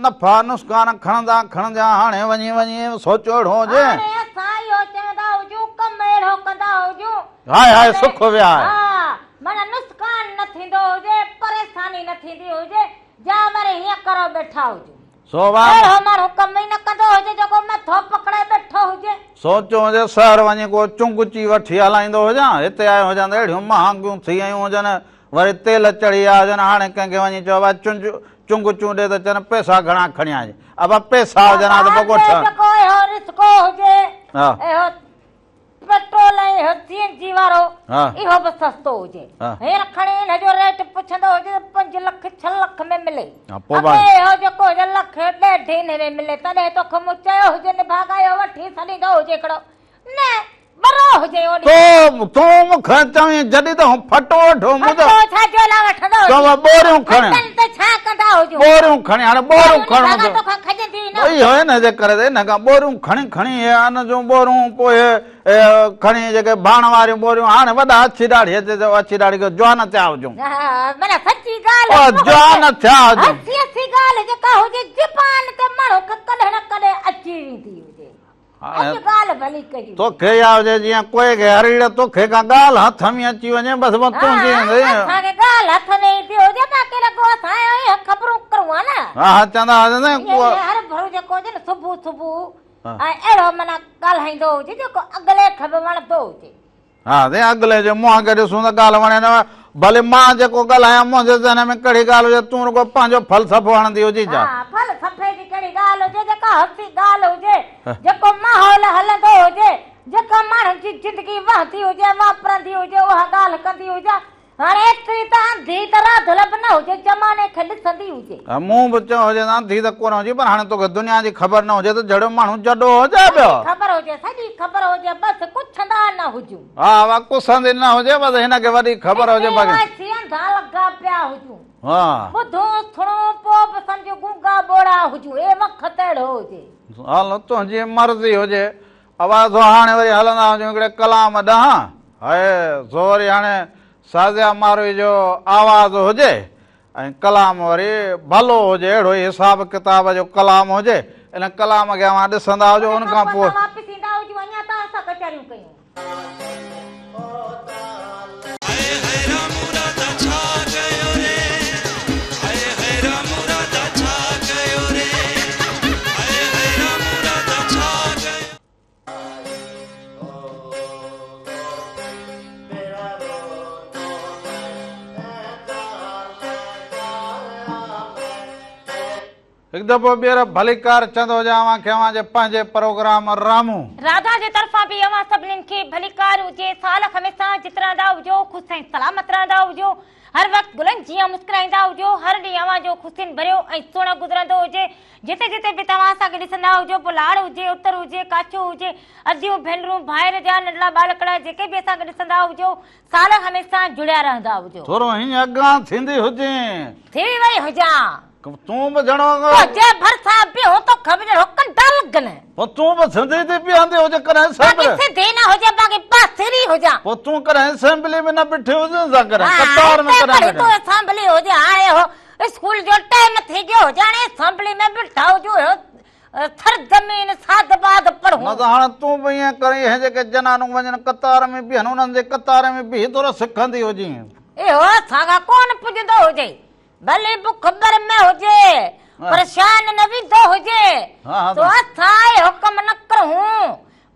نفعا نسڪان کڻندا کڻندا هاڻي وڃي وڃي سوچيو اهڙو هجي. هاڻي اسان اهو چوندا هجون ڪم اهڙو ڪندا هجون. هاء هاء سک ويا آهي. ها معنيٰ نسڪان نه ٿيندو هجي پريشاني نه ٿيندي هجي جا وري هيئن ڪرو ٻيٺا هجون. سو واهه. اهڙو ماڻهو ڪم ئي نه ڪندو هجي جيڪو مٿو پڪڙي ٻيٺو هجي. سوچيو هجي شهر وڃي ڪو چنگچي وٺي هلائيندو هجان، هتي آيو هجان ته اهڙيون مهانگيون ٿي ويون هجن، وري تيل چڙهي ويا هجن، هاڻي ڪنهن کي وڃي چئو ابا چنج چنگچون ڏي ته چون پئسا گهڻا کڻي آئين، ابا پئسا هجن ها ته پوء ڳوٺ. جيڪو اهو رسڪو هجي، اهو پيٽرول ۽ اهو سي اين جي وارو اهو به سستو هجي. هينئر کڻي ان جو ريٽ پڇندو هجي ته 5 لک 6 لک ۾ ملي. اڳي اهو جيڪو هجي لک ڏيڍ ان ۾ ملي. تڏهن توکي مون چيو هجي نڀاڳا اهو وٺي ڇڏيندو هجي هڪڙو نه ٻرو هجي اوڏي. تون مون کي چوين جڏهن ته هون ڦٽو وٺو مون ته. ڦٽو ڇا جو لاء وٺندو هجين. تون ٻوريون کڻي. ڦٽن ته ڇا ڪندا هجون. ٻوريون کڻي هاڻي ٻوريون کڻ. نڀاڳا توکان کڄندي ئي نه. اهو ان جي ڪري ته ان کان ٻوريون کڻي کڻي اهي ان جون ٻورون پوء اهي کڻي جيڪي ڀاڻ واريون ٻوريون هاڻي وڏا اڇي ڏاڙهي اچي ته اڇي ڏاڙهي کي جوان ٿيا هجون. معنيٰ سچي ڳالهه او جوان ٿيا هجون. هسي هسي ڳالهه جيڪا هجي زبان تي ماڻهو کي ڪڏهن نه ڪڏهن اچي ويندي هجي. اڄ ڳالهه ڀلي ڪئي هجي. توکي اها هجي جيئن ڪوئي کي هريڙ توکي ڪا ڳالهه هٿ ۾ اچي وڃي بس پوء تنهنجي ها اسان کي ڳالهه هٿ ۾ ايندي هجي باقي رڳو اسان اهي خبرون ڪرون ها نه. ها ها چوندا هجن سائين ڪو. هر ڀرو جيڪو هجي نه صبح صبح ۽ اهڙو معنيٰ ڳالهائيندو هجي جيڪو اڳلي کي به وڻندو هجي. ها سائين اڳلي جي منهن کي ڏسون ته ڳالهه وڻي نه ڀلي مان جيڪو ڳالهايان منهنجي ذهن ۾ ڪهڙي ڳالهه هجي تون رڳو پنهنجو فلسفو هڻندي هجين ڇا؟ ها فلسفي جي ڪهڙي ڳالهه هجي جيڪا هسي ڳالهه هجي جيڪو ماحول هلندو هجي جيڪا ماڻهن جي زندگي وهندي هجي واپرندي هجي اها ڳالهه ڪندي هجان هاڻي ايتري ته انڌي ته راڌل به نه هجي، زماني کي ڏسندي هجي. ها مون به چيو هجي ته انڌي ته ڪونه هجي پر هاڻي توکي دنيا جي خبر نه هجي ته جھڙو ماڻهو جڏو هجي پيو. سڄي خبر هجي، سڄي خبر هجي، بس ڪڇندا نه هجون. ها ها ڪسندي نه هجي بس هن کي وڏي خبر هجي باقي. هتي واسي انڌا لڳا پيا هجون. ها. ٻڌون سڻون پوء به سمجهه گونگا ٻوڙا هجون. اي وقت اهڙو هجي. هل تنهنجي مرضي هجي. آواز سو هاڻي وري هلندا هجون هڪڙي ڪلام ڏانهن. هاء سو وري هاڻي سازيا ماروي جو آواز هجي ۽ ڪلام وري ڀلو هجي اهڙو ئي حساب ڪتاب جو ڪلام هجي ان ڪلام کي اوهان ڏسندا هجو ان کان پوء. واپس ايندا هجون اڃا ته اسان ڪچهريون ڪيون. هاء هاء رامو راڌا ڇا ڪيو ري هاء هاء رامو راڌا ڇا ڪيو ري هاء هاء رامو راڌا ڇا ڪيو. هڪ دفعو ٻيهر ڀليڪار چوندو هجان اوهان کي اوهان جي پنهنجي پروگرام رامو. راڌا جي طرفان به اوهان سڀنين کي ڀليڪار هجي. سال خميسان جت رهندا هجو خوش ۽ سلامت رهندا هجو. هر وقت گلن جيان مسڪرائيندا هجو، هر ڏينهن اوهان جو خوشين ڀريو ۽ سهڻو گذرندو هجي. جتي جتي به توهان اسان کي ڏسندا هجو، پوء لاڙ هجي، اتر هجي، ڪاڇو هجي، اديون، ڀينرون، ڀائر جا ننڍڙا ٻالڪڙا جيڪي به اسان کي ڏسندا هجو، سال هميشه جڙيا رهندا هجو. ٿورو هيئن اڳيان ٿيندي هجين. ٿي وئي هجان. تون به جهڙو. تنهنجي ڀرسان بيهون توکي به جهڙو ڪنڊا لڳن. پوء تون به سنڌي ٿي بيهندي هجين ڪڏهن اسيمبلي. باقي سنڌي نه هجين باقي پاسيري هجان. پوء تون ڪڏهن اسيمبلي ۾ نه بيٺي هجين سا ڪڏهن قطار ۾ ڪڏهن بيٺي. تون اسيمبلي هجين هاڻي هو اسڪول جو ٽائيم ٿي گيو هجي هاڻي اسيمبلي ۾ بيٺا هجون هيو ٿر زمين ساد باد پڙهون. نه ته هاڻي تون به ائين ڪرين اهي جيڪي جنانون وڃن قطار ۾ بيهن انهن جي قطار ۾ بيهي ٿورو سکندي هجين. اهو اسان کان ڪونه پڄندو هجي. ڀلي بک بر ۾ هجي پر شان نه ويندو هجي سو اسان اهو ڪم نه ڪرهون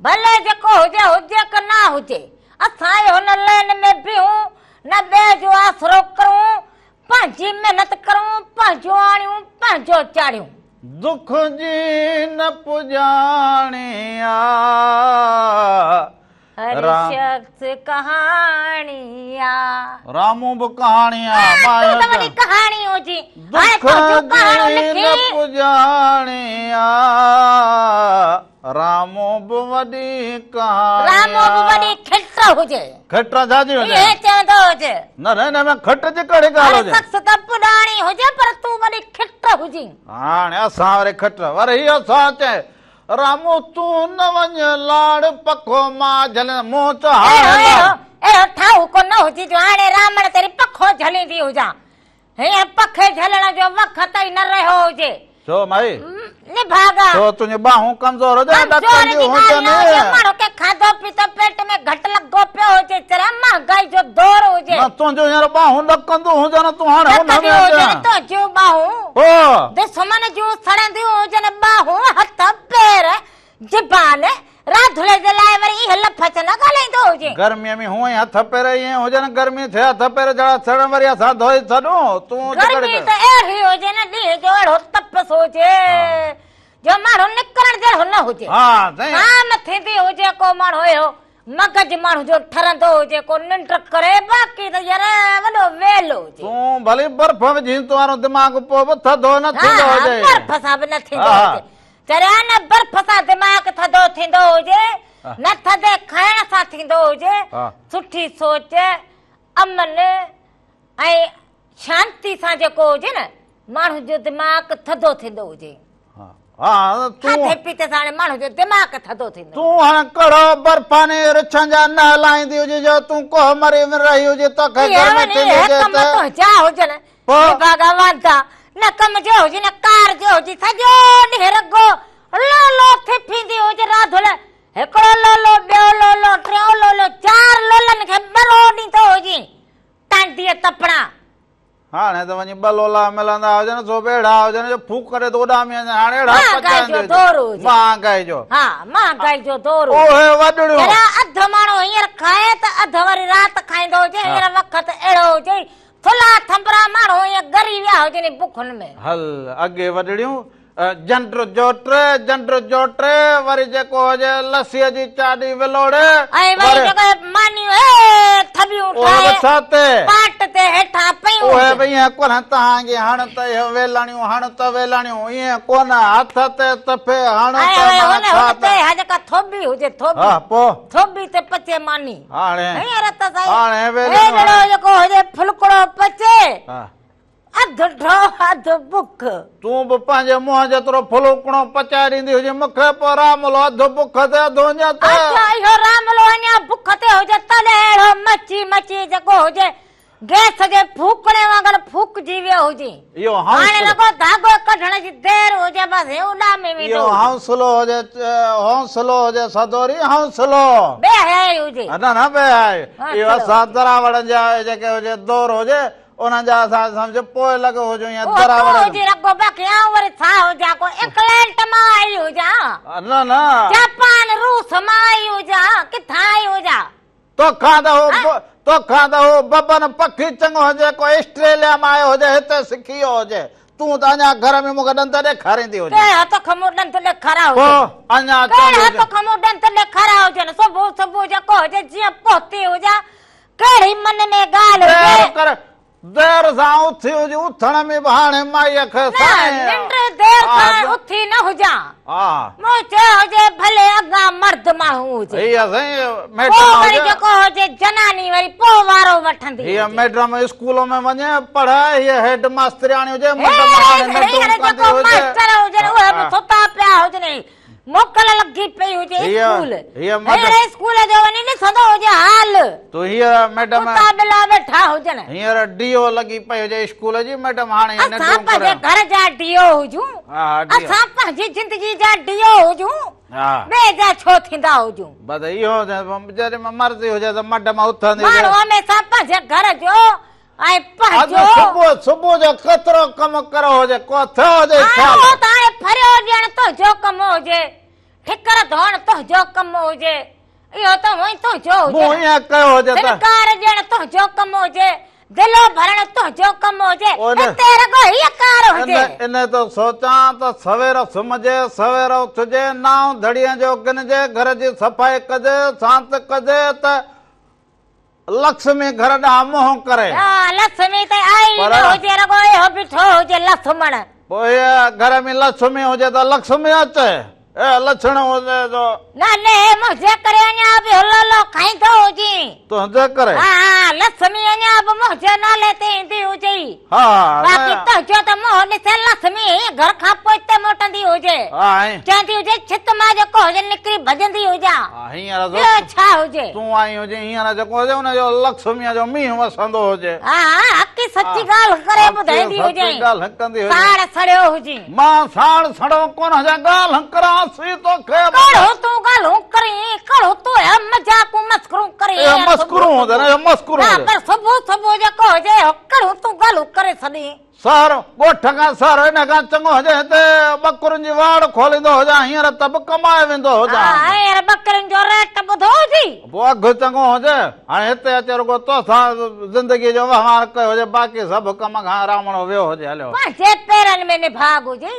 ڀلي جيڪو هجي هجي ڪه نه هجي اسان اهو نه لين ۾ بيهون نه ٻئي جو آسرو ڪرهون پنهنجي محنت ڪرهون پنهنجو آڻيون پنهنجو چاڙهيون. دک جي نه پڄاڻي آ. هر شخص ڪهاڻي آ. رامون به ڪهاڻي آ. تون ته وڏي ڪهاڻي هجين. دک جي نه پڄاڻي آ. رامون به وڏي ڪهاڻي آ. رامون به وڏي کٽ هجي. کٽ ڇا جي هجي؟ اهي چوندو هجي. نه نه هن ۾ کٽ جي ڪهڙي ڳالهه هجي. هر شخص ته پڄاڻي هجي پر تون وڏي کٽ هجين. هاڻي اسان وري کٽ وري اسان چئي رامو تون نه وڃ لاڙ پکو مان جهليندس مون چيو ها اهڙو اهڙو ٺاهوڪو نه هجي جو هاڻي رامڻ تيري پکو جهليندي هجان هينئر پکي جهلڻ جو وقت ئي نه رهيو هجي. ڇو مائي؟ نڀاڳا. ڇو تنهنجون ٻانهون ڪمزور هجن ڪمزور جي ڏڪنديون ڳالهه هجن. نه هجي ماڻهو کي کاڌو پيتو پيٽ ۾ گهٽ لڳو پيو هجي چريا مهانگائي جو دور هجي. نه تنهنجون هينئر ٻانهون ڏڪنديون هجن تون هاڻي هن ۾ ڏڪنديون هجن اچ. تنهنجون ٻانهون. پوء. دشمن جون سڙنديون هجن ٻانهون، هٿ، پير، زبان، راڌڙي جي لاء وري اهي لفظ نه ڳالهائيندو هجين. گرميء ۾ هونئن ئي هٿ پير ائين هجن، گرمي ٿئي هٿ پير جهڙا سڙن وري اسان ڌوئي ڇڏون، تون ته گرمي ته اهڙي هجي نه ڏينهن جو اهڙو تپس هجي جو ماڻهو نڪرڻ جهڙو نه هجي. شام ٿيندي هجي ڪو ماڻهو اهو مغز ماڻهو جو ٺرندو هجي ڪو ننڊ ڪري باقي ته يار وڏو ويل هجي. تون ڀلي برف وجهين تو وارو دماغ پوء به ٿڌو نه ٿيندو هجي. ها برف سان به نه ٿيندو هجي. چريا نه برف سان دماغ ٿڌو ٿيندو هجي نه ٿڌي کائڻ سان ٿيندو هجي. سٺي سوچ، امن ۽ شانتي سان جيڪو هجي نه ماڻهو جو دماغ ٿڌو ٿيندو هجي. کاڌي پيتي سان هاڻي ماڻهو جو دماغ ٿڌو ٿيندو. تون هاڻ ڪهڙو برفاني رڇن جا نهه لاهيندي هجي جو تون ڪوهه مري ۾ رهي هجي توکي گرمي ٿيندي هجي ته. ڪم تنهنجا هجن نڀاڳا واندا نه ڪم جو هجي نه ڪار جو هجي سڄو ڏينهن رڳو لولو ٿي ڦيندي هجي راڌل هڪڙو لولو ٻيو لولو ٽيون لولو چار لولن کي ٻرو ڏيندو هجين ٽانڊيء تپڻا. هاڻي ته وڃي ٻه لولا ملندا هجن سو به اهڙا هجن جو ڦوڪ ڪري ته اڏامي وڃن هاڻي اهڙا مهانگائي جو دور هجي. مهانگائي جو. ها مهانگائي جو دور هجي. اهي وڏڙيون. جڏهن اڌ ماڻهو هينئر کائي ته اڌ وري رات کائيندو هجي هينئر وقت اهڙو هجي ٿلها ٿنڀرا ماڻهو ائين ڳري ويا هجن بکن ۾. هل اڳي وڏڙيون جنڊ جو ٽي، جنڊ جو ٽي، وري جيڪو هجي لسيء جي چاڏي ولوڙي، ۽ وري جيڪو مانيون اهي ٿٻيون اهي به ٺاهي ڇا تي؟ پاٽ تي هيٺان پيون اهي هجن. به ائين ڪونه تهان کي هڻ ته اهي ويلڻيون هڻ ته ويلڻيون ائين ڪونه هٿ تي تڦي هڻ ۽ ته وري معنيٰ هن ڇا هن ته. تي اها جيڪا ٿوٻي هجي ٿوٻي، ها پوء؟ ٿوٻي تي پچي ماني. هاڻي هينئر ته سائين هاڻي ويلڻيون هيڏڙو جيڪو هجي ڦلڪڙو پچي. ها. اڌ ڍو اڌ بک. تون به پنهنجي منهن جيترو ڦلوڪڻو پچائي ڏيندي هجين مون کي پوء راملو اڌ بک تي اڌ اڃ تي. اڇا اهو راملو اڃا بک تي هجي تڏهن اهڙو مچي مچي جيڪو هجي گئس جي ڦوڪڻي وانگر ڦوڪجي ويو هجي. اهو هاڻي رڳو ڌاڳو ڪڍڻ جي دير هجي بس هي اڏامي ويندو اهو هجي. حوصلو هجي حوصلو هجي سدوري حوصلو. بي حيائي هجي. نه نه بي حيائي اهو اسان دراوڙن جا جيڪي هجي دور هجي انهن جا اسان سمجهه پوء لڳ هجون يا اهو دراوڙ. تون هجين رڳو باقي آئون وري ڇا هجان ڪو انگلينڊ مان آئي هجان. نه نه. جاپان روس مان آئي هجان ڪٿان آئي هجان. توکان ته هو توکان ته هو ببن پکي چڱو هجي ڪو آسٽريليا مان آيو هجي هتي سکي ويو هجي تون ته اڃا گهر ۾ مون کي ڏند ڏيکاريندي هجين. ڪهڙا توکي مون ڏند ڏيکاريا هجن. پوء اڃا چوندي ڪهڙا هجين. توکي مون ڏند ڏيکاريا هجن صبح صبح جيڪو هجي جيئن پهتي هجان ڪهڙي من ۾ ڳالهه هجي. دير ڪر. دير سان اٿي هجي، اٿڻ ۾ به هاڻي مائيء کي نه، سائين. ننڊ دير ها، سان اٿي نه هجان. ها. مون چيو هجي ڀلي اڳان مرد ماڻهو هجي. هيء سائين ميڊم پوء وري هجي. جيڪو هجي جناني وري پوء وارو وٺندي هيء هجي. ميڊم اسڪول ۾ وڃي پڙهائي، هيء هيڊ ماسترياڻي هجي، مڊم هاڻي هينئر ننڊون هينئر ڪندي جيڪو هجي. ماستر هجن اهي به ها. ستا پيا هجن. موڪل لڳي پئي هجي هيء اسڪول. هيء ميڊم. هينئر اسڪول جو وڃي ڏسندو هجي حال. تو هيء ميڊم. ڪتا ٻلا ويٺا هجن. هينئر ڊي او لڳي پئي هجي اسڪول جي ميڊم هاڻي هيء اسان ننڊون پنهنجي ڪري. گهر جا ڊي او هجون. ها ڊي او. اسان پنهنجي زندگي جا ڊي او هجون. ها. ٻئي جا ڇو ٿيندا هجون. بس اهو جڏهن مرضي هجي ته مڊم اٿندي هجي. ماڻهو هميشه پنهنجي گهر جو ۽ اڄ پنهنجو. صبح صبح جو ڪيترو ڪم ڪرو هجي ڪو ٿيو هجي هاڻ خيال. اهو ته هاڻي ڦريو ڏيڻ تنهنجو ڪم هجي، ٺڪر ڌوئڻ تنهنجو ڪم هجي، اهو ته هونئن تنهنجو هجي مون نه. ائين ڪيو هجي ته. سنڪار ڏيڻ تنهنجو ڪم هجي، دلو ڀرڻ تنهنجو ڪم هجي، ان هتي رڳو هيء ڪار هجي. ان ان ٿو سوچان ته سوير سمهجي، سوير اٿجي، نانء ڌڙيء جو ڳنهجي، گهر جي صفائي ڪجي، سانت ڪجي ته لڇمي گهر ڏانهن منهن ڪري. ها، لڇمي ته آئي ئي نه هجي، رڳو اهو بيٺو هجي لڇمڻ. پوء گهر ۾ لڇمي هجي ته لڇمي اچي، اي لڇڻ هجي ته. نه نه، منهنجي ڪري اڃا به هلولو کائيندو هجين. تنهنجي ڪري؟ ها ها، لڇمي اڃا به منهنجي نالي تي ايندي هجي. ها باقي تنهنجو ته منهن ڏسي لڇمي هيئن گهر کان پوئتي موٽندي هجي. ها ائين. چوندي هجي ڇت مان جيڪو هجي نڪري ڀڄندي هجان. ها هينئر ٻيو ڇا هجي. تون آئي هجين هينئر جيڪو هجي ان جو لڇميء جو مينهن وسندو هجي. ها ها حقي سچي ڳالهه ڪري ٻڌائيندي هجين. سچي ڳالهه ڪندي هجين. ساڙ سڙيو هجين. مان ساڙ سڙو ڪونه هجان ڳالهه ڪران سي توکي. ڪهڙو تون ڳالهون ڪرين ڪهڙو تون اهي مذاقون مسخرون ڪرين. اهي مسخرون هجن اهي مسخرون نه هجن. پر صبح صبح جيڪو هجي ڪهڙو تون ڳالهون ڪري ڇڏين. سهر ڳوٺ کان سهر ان کان چڱو هجي هتي ٻڪرين جي واڙ کوليندو هجان هينئر ته به ڪمائي ويندو هجان. ها هينئر ٻڪرين جو ريٽ ٻڌو هجي. پوء اگهه چڱو هجي هاڻي هتي اچي رڳو توسان زندگيء جو وهنوار ڪيو هجي باقي سڀ ڪم کان رامڻو ويو هجي هليو. پنهنجي پيرن ۾ نڀاڳ هجي.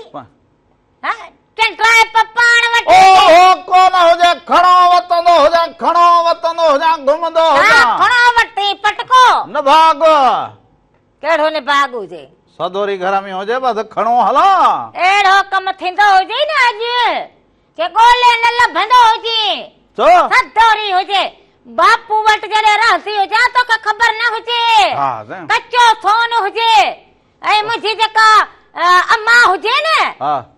ها چنڊائپ پاڻ وٽ او هجي. هو ڪونه هجي کڻو وتندو هجان کڻو وتندو هجان گهمندو ها هجان. کڻو وٺي پٽڪو. نڀاڳ. ڪهڙو نڀاڳ هجي. سدوري گهر ۾ هجي بس کڻو هلان. اهڙو ڪم ٿيندو هجي نه اڄ ڪي ڳولي نه لڀندو هجي. ڇو؟ سدوري هجي. باپو وٽ جڏهن رهندي هجان توکي خبر نه هجي. ها سائين. ڪچو سون هجي ۽ منهنجي جيڪا امان هجي نه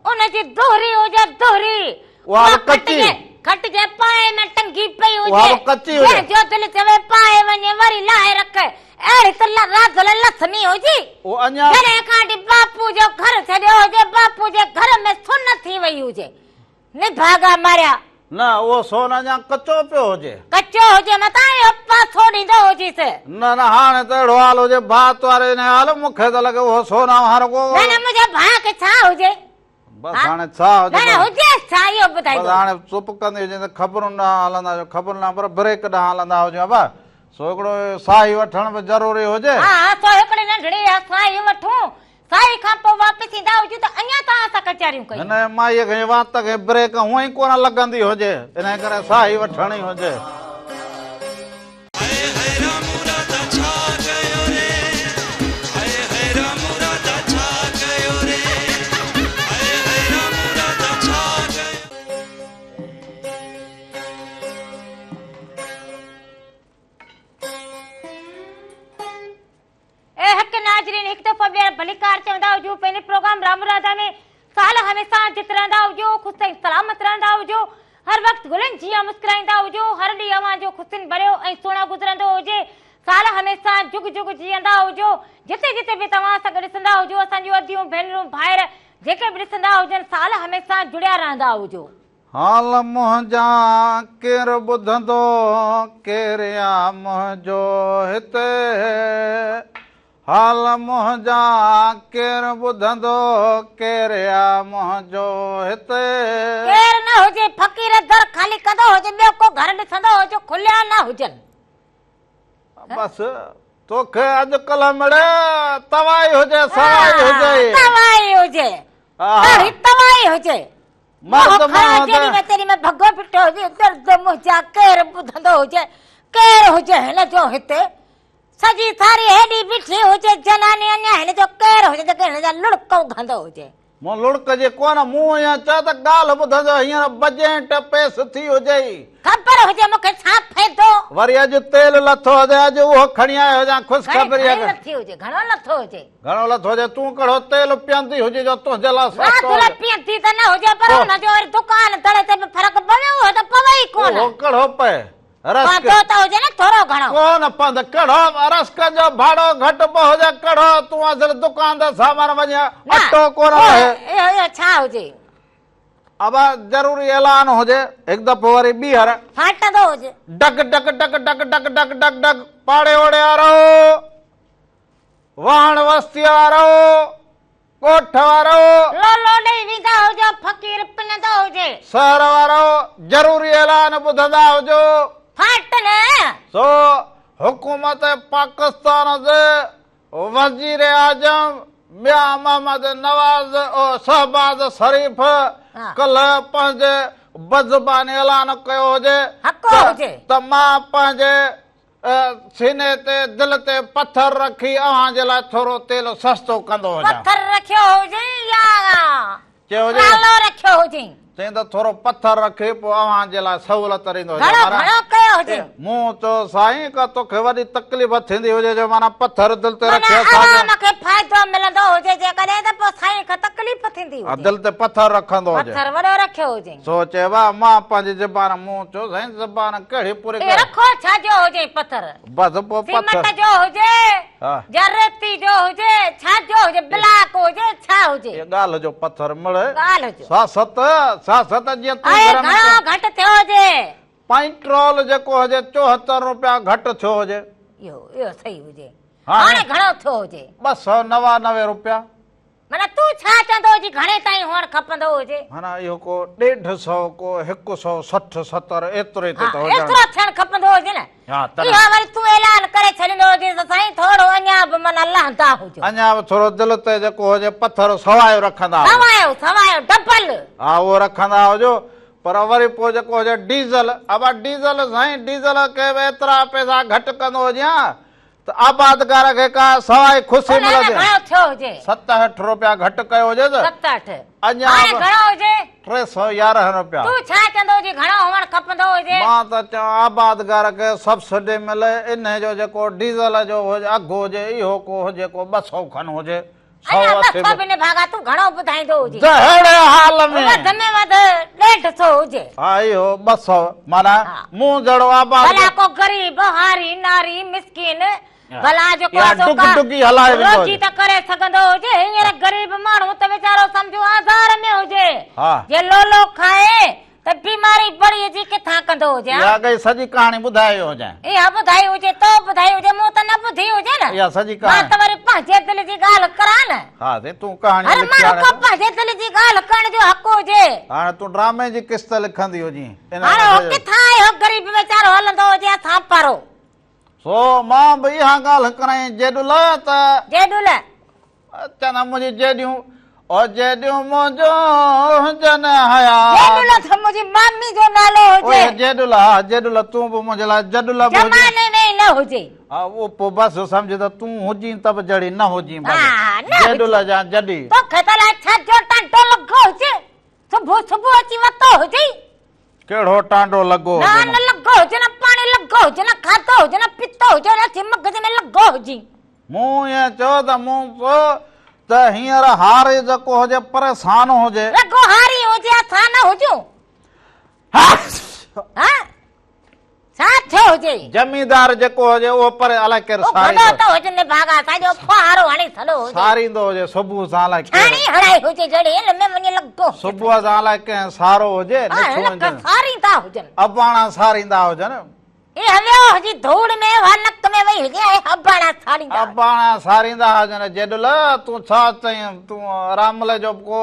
ان جي دهري هجي دهري. اها به ڪچي. کٽ جي پائي ۾ ٽنگي پئي هجي. اها به ڪچي هجي. جنهن جو دل چوي پائي وڃي وري لاهي رک. اهڙي ته راڌل لڇمي هجي. او اڃا. جڏهن کان وٺي باپو جو گهر ڇڏيو هجي باپو جي گهر ۾ سن ٿي وئي هجي. نڀاڳا ماريا. نه اهو سون اڃا ڪچو پيو هجي. ڪچو هجي متان اهو پاسو ڏيندو هجيس. نه نه هاڻي ته اهڙو حال هجي ڀاء تواري انهي حال مون کي ته لڳي اهو سون اوهان رڳو. نه نه منهنجي ڀاء کي ڇا هجي. بس هاڻي ڇا هجي. نه نه هجيس ڇا اهو ٻڌائيندو. بس هاڻي چپ ڪندي هجين ته خبرن ڏانهن هلندا هجون خبرن ڏانهن پر بريڪ ڏانهن هلندا هجون ابا سو هڪڙو ساهي وٺڻ به ضروري هجي. ها ها سو هڪڙي ننڍڙي ساهي وٺون ساهي کان پوء واپس ايندا هجون ته اڃا توهان سان ڪچهريون ڪيون. هن مائيء کي وات کي بريڪ هونئن ئي ڪونه لڳندي هجي انهي ڪري ساهي وٺڻي هجي. هاء هاء رامو راڌا ڇا ڪيو ري هاء هاء رامو راڌا ڇا ڪيو ري هاء هاء رامو راڌا ڇا ڪيو. اي حق ناظرين هڪ دفعو ٻيهر ڀليڪار چوندا هجون پنهنجي پروگرام رام راڌا ۾ سال هميشه جت رهندا هجو خوش ۽ سلامت رهندا هجو هر وقت گلن جيان مسڪرائيندا هجو هر ڏينهن اوهان جو خوشين ڀريو ۽ سهڻا گذرندو هجي سال هميشه جگ جگ جيئندا هجو جتي جتي به توهان اسان کي ڏسندا هجو اسان جون اديون ڀينرون ڀائر جيڪي به ڏسندا هجن سال هميشه جڙيا رهندا هجو. حال منهنجا ڪير ٻڌندو، ڪير آ منهنجو هتي. حال منهنجا ڪير ٻڌندو، ڪير آ منهنجو هتي. ڪير نه هجي فقير در خالي ڪندو هجي ٻيو ڪو گهر ڏسندو هجي کليا نه هجن. بس توکي اڄڪلهه مڙئي توائي هجي سوائي هجي. توائي هجي ڏاڍي توائي هجي. مرد منهن ماڻهو کڻان جيڏي ته. ۾ تيڏي ۾ ڀڳو بيٺو هجي درد منهنجا ڪير ٻڌندو هجي ڪير هجي هن جو هتي. سڄي ساري هيڏي بيٺي هجي جناني اڃا هن جو ڪير هجي جيڪو هن جا لڙڪ اگهندو هجي. مون لڙڪ جي ڪونه، مون ائين چيو ته ڳالهه ٻڌندو هينئر بجينٽ پيس ٿي هجئي. خبر هجي مون کي ڇا فائدو. وري اڄ تيل لٿو هجي اڄ اهو کڻي آيو هجان خوشخبري گهڻي لٿي هجي گهڻو لٿو هجي. گهڻو لٿو هجي تون ڪهڙو تيل پيئندي هجي جو تنهنجي لاء نه سستو تيل هجي. پيئندي ته نه هجي پر ان جو وري دڪان دڙي تي به فرق پوي اهو ته پوي ئي ڪونه. اهو ڪهڙو پئي. رسڪ پوندو ته هجي نه ٿورو گهڻو. ڪونه پوندو ڪهڙو رسڪ جو ڀاڙو گهٽ به هجي ڪهڙو تون اصل دڪان تي سامان وڃي اٽو ڪونه لهي. اهو اهو ڇا هجي. ابا ضروري اعلان هجي هڪ دفعو وري ٻيهر. ڦاٽندو هجي. Dug dug dug dug dug dug dug dug پاڙي اوڙي وارو واهڻ وستي وارو ڳوٺ وارو. لولو ڏئي ويندا هجو، فقير پنندو هجي. شهر وارو، ضروري اعلان ٻڌندا هجو. ڦاٽ نه. سو حڪومت پاڪستان جي وزير اعظم ميان محمد نواز شهباز شريف ڪلهه پنهنجي بزبان اعلان ڪيو هجي ته مان پنهنجي سيني تي دل تي پٿر رکي اوهان جي لاء ٿورو تيل سستو ڪندو هجان. پٿر رکيو هجين يا رالو رکيو هجين. چيائين ته ٿورو پٿر رکي پوء اوهان جي لاء سهولت ڏيندو هجان. گهڻو گهڻو ڪيو هجين. مون چيو سائين ڪا توکي وڏي تڪليف ٿيندي هجي جو معنيٰ پٿر دل تي رکي معنيٰ عوام کي فائدو ملندو هجي جيڪڏهن ته پوء سائين کي تڪليف ٿيندي هجي. دل تي پٿر رکندو هجي. پٿر وڏو رکيو هجين. سو چئي وا مان پنهنجي زبان مون چيو سائين زبان ڪهڙي پوري ڪر. رکو ڇا جو هجي پٿر. بس پوء پٿر. سيمٽ جو هجي يا ريتي جو هجي ڇا جو هجي بلاڪ هجي ڇا هجي. اي ڳالهه جو پٿر مڙهه. ڳالهه جو. سياست سياست جيئن تون گهر ۾. گهڻو گهٽ ٿيو هجي. پيٽرول جيڪو هجي 74 روپيا گهٽ ٿيو هجي. اهو اهو صحيح هجي. هاڻي گهڻو ٿيو هجي. 299 روپيا. معنيٰ تون ڇا چوندو هجين گهڻي تائين هئڻ کپندو هجي؟ معنيٰ اهو ڪو 150 ڪو 160 70 ايتري تي ته هجڻ. ايترو ٿيڻ کپندو هجي نه. اهو وري تون اعلان ڪري ڇڏيندو هجين ته سائين ٿورو اڃا به معنيٰ لهندا هجو. اڃا به ٿورو دل تي جيڪو هجي پٿر سوايو رکندا هجو. سوايو سوايو ڊبل. ها اهو رکندا هجو پر وري پوء جيڪو هجي ڊيزل ابا ڊيزل سائين ڊيزل کي به ايترا پئسا گهٽ ڪندو هجين ته آبادگار کي ڪا سوائي خوشي ملندي. گهڻو ٿيو هجي. 7 8 روپيا گهٽ ڪيو هجي ته. 7 8. اڃا هاڻي گهڻو هجي. 311 روپيا. تون ڇا چوندو هجي گهڻو هئڻ کپندو هجي. مان ته چوان آبادگار کي سبسڊي ملي انهي جو جيڪو ڊيزل جو اگهه هجي اهو ڪو هجي ڪو 200 کن هجي. اڃا 200 به نڀاڳا تون گهڻو ٻڌائيندو هجين. جهڙي حال ۾. وڌ ۾ وڌ 150 هجي. ها اهو 200 معنيٰ مون جهڙو آباد. ڀلا ڪو غريب هاري ناري مسڪين ڀلا جيڪو آ سو ڪا روزي ته ڪري سگهندو هجي. هينئر غريب ماڻهو ته ويچارو سمجهو آزار ۾ هجي. جي لولو کائي ته بيماري بڙي جي ڪٿان ڪندو هجي ها. اها اڳئي سڄي ڪهاڻي ٻڌائي ويو هجين. اها ٻڌائي هجي تو ٻڌائي هجي مون ته نه ٻڌي هجي نه. اها سڄي ڪهاڻي. مان ته وري پنهنجي دل جي ڳالهه ڪران نه. ها سائين تون ڪهاڻي لکي هاڻي. هر ماڻهو کي پنهنجي دل جي ڳالهه ڪرڻ جو حق هجي. هاڻي تون ڊرامي جي قسط لکندي هجين. هاڻي هو ڪٿان اهو غريب ويچارو هلندو هجي اسان پارو. سو مان به اها ڳالهه ڪرائين جيڏل ته. جيڏل. چنا منهنجي جيڏيون او جيڏيون منهنجو هجن حيات. جيڏل ته منهنجي مامي جو نالو هجي. اوئي جيڏل ها جيڏل تون به منهنجي لاء جڏل به هجين. زماني ۾ ئي نه هجي. ها اهو پوء بس سمجهه ته تون هجين ته به جهڙي نه هجين بس. ها نه هجين. جيڏل جا جڏي. توکي ته الائي ڇا جو ٽانڊو لڳو هجي. صبح صبح اچي وتو هجي. ڪهڙو ٽانڊو لڳو هجي. نه نه لڳو هجي نه پاڻي لڳو هجي نه کاڌو هجي نه پيتو هجي نه اچي مغز ۾ لڳو هجي. مون ائين چيو ته مون چيو ته هينئر هاري جيڪو هجي پريشان هجي. رڳو هاري هجي اسان نه هجون. ها ڇا ٿيو هجي. زميندار جيڪو هجي اهو پري الائي ڪير ساريندو. اهو ته هجي نڀاڳا اسان جو ڦوهارو هڻي ڇڏو هجي. ساريندو هجي صبح سان الائي ڪير. ڇاڻي هڻائي هجي جهڙي هن ۾ وڃي لڳو هجي. صبح سان الائي ڪنهن سارو هجي. نڇو ساريندا هجن. اباڻا ساريندا هجن. اي هويو هجي ڌوڙ ۾ اها نڪ ۾ وئي هجي ۽ اباڻا ساريندا هجن. اباڻا ساريندا هجن جيڏل تون ڇا چئين تون رامل جو ڪو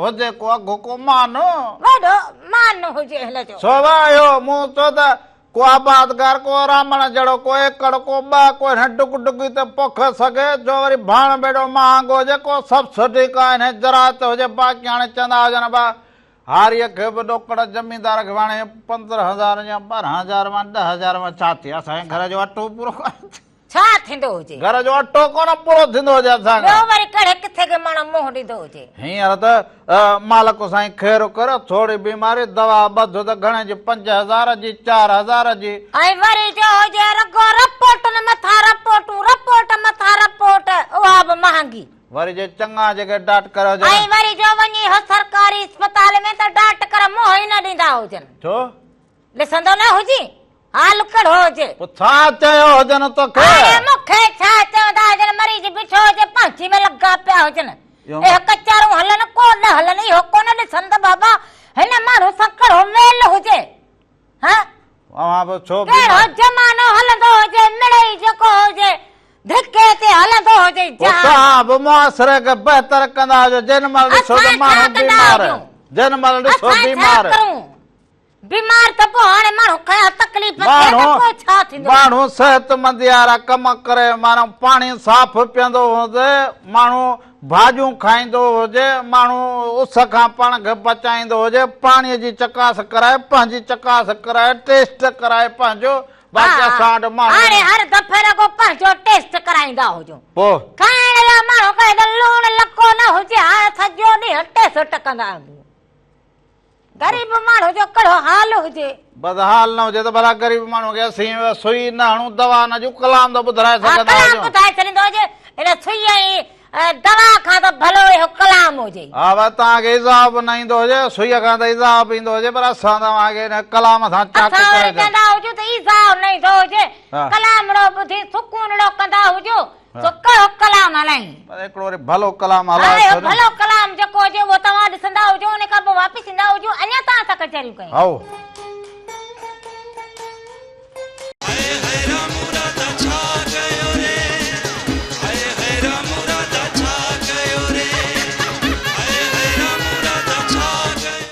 هجي ڪو اگهه ڪو مان. وڏو مان هجي هن جو. سو واهيو مون چيو ته ڪو آبادگار ڪو رامڻ جهڙو ڪو ايڪڙ ڪو ٻه ڪو هن ڊگ ڊگي تي پوکي سگهي جو وري ڀاڻ ڀيڙو مهانگو هجي ڪو سبسڊي ڪا هن زراعت هجي باقي هاڻي چوندا هجن ڀا هاريء کي به ڏوڪڙ زميندار کي به هاڻي 15 هزار يا 12 هزار مان 10 هزار مان ڇا ٿئي اسان جي گهر جو اٽو پورو ڪونه ٿئي. ڇا ٿيندو هجي؟ گهر جو اٽو ڪونه پورو ٿيندو هجي اسان کان. ٻيو وري ڪهڙي ڪٿي کي ماڻهو منهن ڏيندو هجي. هينئر ته مالڪ سائين خير ڪريو، ٿوري بيماري دوا ٻڌ ته گهڻي جي 5000 جي 4000 جي. ۽ وري جو هجي رڳو رپورٽن مٿان رپورٽون، رپورٽ مٿان رپورٽ، اها به مهانگي. وري جي چڱا جيڪي ڊاٽڪر هجن. ۽ وري جو وڃي هو سرڪاري اسپتال ۾ ته ڊاٽڪر منهن ئي نه ڏيندا هجن. ڇو؟ ڏسندو نه هجين، حال ڪهڙو هجي. پوء ڇا چيو هجن توکي؟ هاڻي مون کي ڇا چوندا هجن، مريض بيٺو هجي، پانچي ۾ لڳا پيا هجن. اهي ڪچهرون هلن ڪو نه هلن، اهو ڪونه ڏسن ته بابا هن ماڻهو سان ڪهڙو ميل هجي. ها؟ اوهان به ڇو ڪهڙو زمانو هلندو هجي، مڙئي جيڪو هجي، ڌڪي تي هلندو هجي جهان. پوء توهان به معاشري کي بهتر ڪندا هجو، جنهن مهل ڏسو ته ماڻهو بيمار، جنهن مهل ڏسو بيمار. بيمار ته پوء هاڻي ماڻهو کيان تڪليف ٿئي ته پوء ڇا ٿيندو؟ ماڻهو صحتمندي وارا ڪم ڪري، معنيٰ پاڻي صاف پيئندو هجي، ماڻهو ڀاڄيون کائيندو هجي، ماڻهو اس کان پاڻ کي بچائيندو هجي، پاڻي جي چڪاس ڪرائي، پنهنجي چڪاس ڪرائي، ٽيسٽ ڪرائي پنهنجو، باقي اسان وٽ ماڻهو. هاڻي هر دفعي رڳو پنهنجو ٽيسٽ ڪرائيندا هجون. پوء؟ کائڻ لاء ماڻهو ڪهي ته لوڻ لڪو نه هجي، هاڻ سڄو ڏينهن ٽيسٽ ڪندا آهيون. غريب ماڻهو جو ڪهڙو حال هجي. بدحال نه هجي ته ڀلا غريب ماڻهو کي اسين سئي نه هڻون دوا نه ڏيون ڪلام ته ٻڌرائي سگهندا هجون. ڪلام ٻڌائي ڇڏيندو هجي ان سئي ۽ دوا کان ته ڀلو اهو ڪلام هجي. ها ڀا توهان کي عذاب نه ايندو هجي سئي کان ته عذاب ايندو هجي پر اسان توهان کي ان ڪلام سان چاڪ ڪري اسان وري چوندا هجون ته ايذاء نه ايندو هجي ڪلامڙو ٻڌي سڪونڙو ڪندا هجون. سو ڪهڙو ڪلام هلائين؟ پر هڪڙو وري ڀلو ڪلام هلائي ڇڏ. ها ڀلو ڪلام جيڪو هجي اهو توهان ڏسندا هجو ان کان پوء واپس ايندا هجو اڃا توهان سان ڪچهريون ڪيون. هائو. هاء هاء رامو راڌا ڇا ڪيو ري هاء هاء رامو راڌا ڇا ڪيو ري هاء هاء رامو راڌا ڇا ڪيو.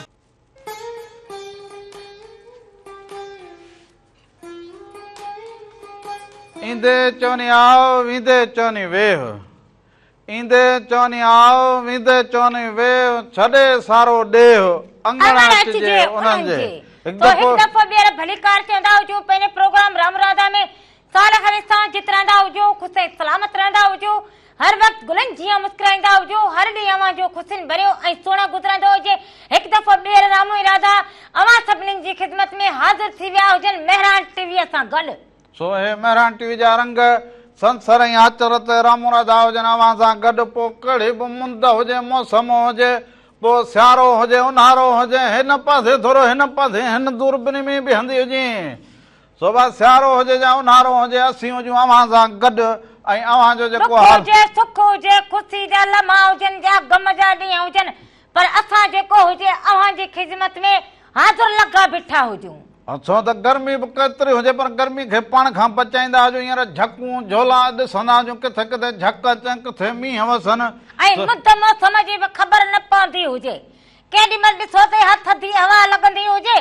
ايندي چوني آء، ويندي چوني ويهه. ايندي چوني آء، ويندي چوني ويهه، ڇڏي سارو ڏيهه، اڱڻ اچجي انهن جي. هڪ دفعو ٻيهر ڀليڪار چوندا هجون پنهنجي پروگرام رام راڌا ۾ سال کن سان جت رهندا هجو، خوش ۽ سلامت رهندا هجو، هر وقت گلن جيان مسڪرائيندا هجو، هر ڏينهن اوهان جو خوشين ڀريو ۽ سهڻو گذرندو هجي. هڪ دفعو ٻيهر رامو ۽ راڌا اوهان سڀني جي خدمت ۾ حاضر ٿي ويا هجن مهراڻ ٽي ويء سان گڏ. سو اهي مهراڻ ٽي وي جا رنگ، سنسر ۽ آچر تي رامو راڌا هجن اوهان سان گڏ، پوء ڪهڙي به مند هجي، موسم هجي، پوء سيارو هجي، اونهارو هجي، هن پاسي ٿورو هن پاسي هن دوربيني ۾ بيهندي هجين. صبح سيارو هجي يا اونهارو هجي اسين هجون اوهان سان گڏ ۽ اوهان جو جيڪو ڏک حال. هجي سک هجي خوشي جا لمحا هجن يا غم جا ڏينهن هجن پر اسان جيڪو هجي اوهان جي خدمت ۾ حاضر لڳا بيٺا هجون. ڇو ته گرمي به ڪيتري هجي پر گرمي کي پاڻ کان بچائيندا هجون هينئر جهڪون جهولا ڏسندا هجون ڪٿي ڪٿي جهڪ اچن ڪٿي مينهن وسن. ۽ مند موسم جي به خبر نه پوندي هجي ڪيڏي مهل ڏسو ته اها ٿڌي هوا لڳندي هجي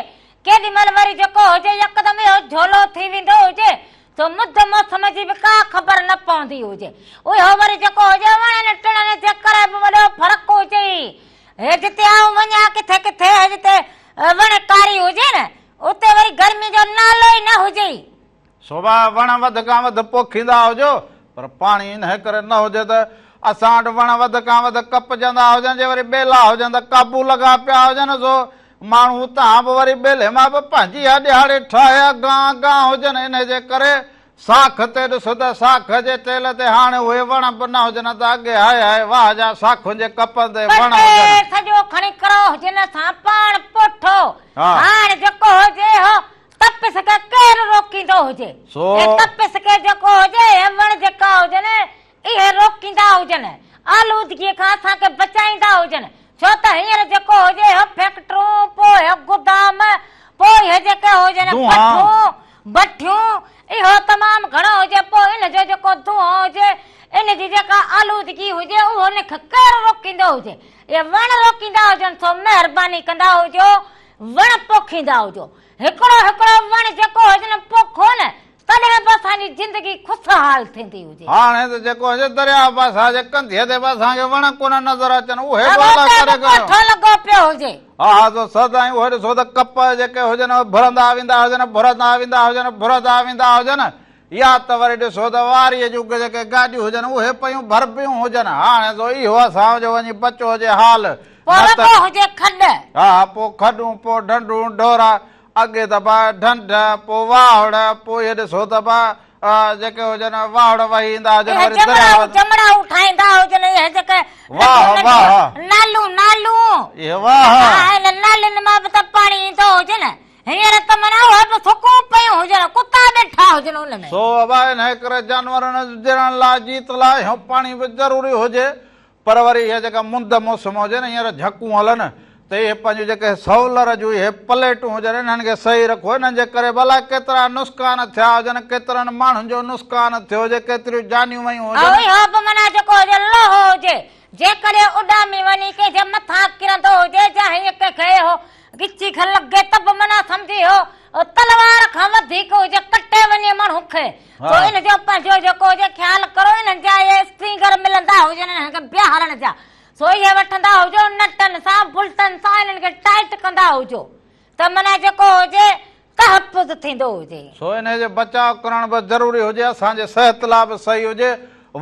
ڪيڏي مهل وري جيڪو هجي يڪدم اهو جهولو ٿي ويندو هجي سو مد موسم جي به ڪا خبر نه پوندي هجي. اهو وري جيڪو هجي وڻن ٽڻن جي ڪري به وڏو فرق هجي. هي جتي آئون وڃان ڪٿي ڪٿي هي جتي وڻ ڪاري هجي نه اتي وري گرمي جو نالو ئي نه هجي. سوڀا وڻ وڌ کان وڌ پوکيندا هجو پر پاڻي انهي ڪري نه هجي ته اسان وٽ وڻ وڌ کان وڌ ڪپجندا هجن جي وري ٻيلا هجن ته قابو لڳا پيا هجن سو ماڻهو اتان به وري ٻيلي مان به پنهنجي اها ڏهاڙي ٺاهي اڳان اڳان هجن انهي جي ڪري ساک تي ڏس ته ساک جي ٽيل تي هاڻي اهي وڻ به نه هجن ته اڳي هاء هاء واهه جا ساکن جي ڪپن تي وڻ هجن. پٽي سڄو کڻي ڪرو هجن سان پاڻ پوٺو هاڻ جيڪو هجي هو تپس کي ڪير روڪيندو هجي اي تپس کي جيڪو هجي اهي وڻ جيڪا هجن اهي روڪيندا هجن آلودگي کان اسان کي بچائيندا هجن ڇو ته هينئر جيڪو هجي اهو فيڪٽرون پوء اهو گدام پوء اهي جيڪي هجن بٺون بٺيون اهو تمام گهڻو هجي پوء ان جو جيڪو دونهون هجي ان جي جيڪا آلودگي هجي اهو ان کي ڪير روڪيندو هجي اهي وڻ روڪيندا هجن سو مهرباني ڪندا هجو وڻ پوکيندا هجو هڪڙو هڪڙو وڻ جيڪو هجي نه پوکو نه تڏهن به اسان جي زندگي خوشحال ٿيندي هجي. هاڻي ته جيڪو هجي درياء به اسان جي ڪنڌيء تي به اسان کي وڻ ڪونه نظر اچن اهي به الله ڪري ڪيو. پوٺو لڳو پيو هجي. ها ها سو سدائين اهي ڏسو ته ڪپهه جيڪي هجن اهي ڀرندا ويندا هجن ڀرندا ويندا هجن ڀرندا ويندا هجن. يا ته وري ڏسو ته واريء جون جيڪي گاڏيون هجن اهي پيون ڀربيون هجن. هاڻي سو اهو اسان جو وڃي بچو هجي حال. پوء نه ته رڳو هجي کڏ. ها پوء کڏون، پوء ڍنڍون، ڍورا. اڳي ته ڀا ڍنڍ، پوء واهڙ، پوء اهي ڏسو ته ڀا جيڪي هجن واهڙ وهي ايندا هجن اهي وري درياء جمڙائون جمڙائون ٺاهيندا هجن اهي جيڪي واهه ننڍيون واهه. ننڍيون نالون نالون. اهي واهه. ها انهن نالين مان به ته پاڻي ايندو هجي نه. هينئر ته معنيٰ اهي به سڪون پيون هجن، ڪتا ويٺا هجن ان ۾. سو ابا انهيء ڪري جانورن جيئڻ لاء جيت لاء اهو پاڻي به ضروري هجي پر وري اها جيڪا مند موسم هجي نه هينئر جهڪون هلن ته اهي پنهنجون جيڪي سولر جون اهي پليٽون هجن انهن کي صحيح رکو انهن جي ڪري به الائي ڪيترا نسقان ٿيا هجن ڪيترن ماڻهن جو نسقان ٿيو هجي ڪيتريون جانيون ويون هجن. اهو به معنيٰ جيڪو هجي لوهو هجي جيڪڏهن اڏامي وڃي ڪنهن جي مٿان ڪرندو هجي يا هيئن ڪنهن کي اهو ڳچي کي لڳي ته به معنيٰ سمجهي اهو تلوار کان وڌيڪ هجي ڪٽي وڃي ماڻهو کي سو ان جو پنهنجو جيڪو هجي خيال ڪرو انهن جا اهي اسٽرنگر ملندا هجن انهن کي بيهارڻ جا سو اهي وٺندا هجو نٽن سان بلٽن سان انهن کي ٽائيٽ ڪندا هجو ته معنيٰ جيڪو هجي تحفظ ٿيندو هجي. سو انهي جو بچاء ڪرڻ به ضروري هجي، اسان جي صحت لاء به صحيح هجي،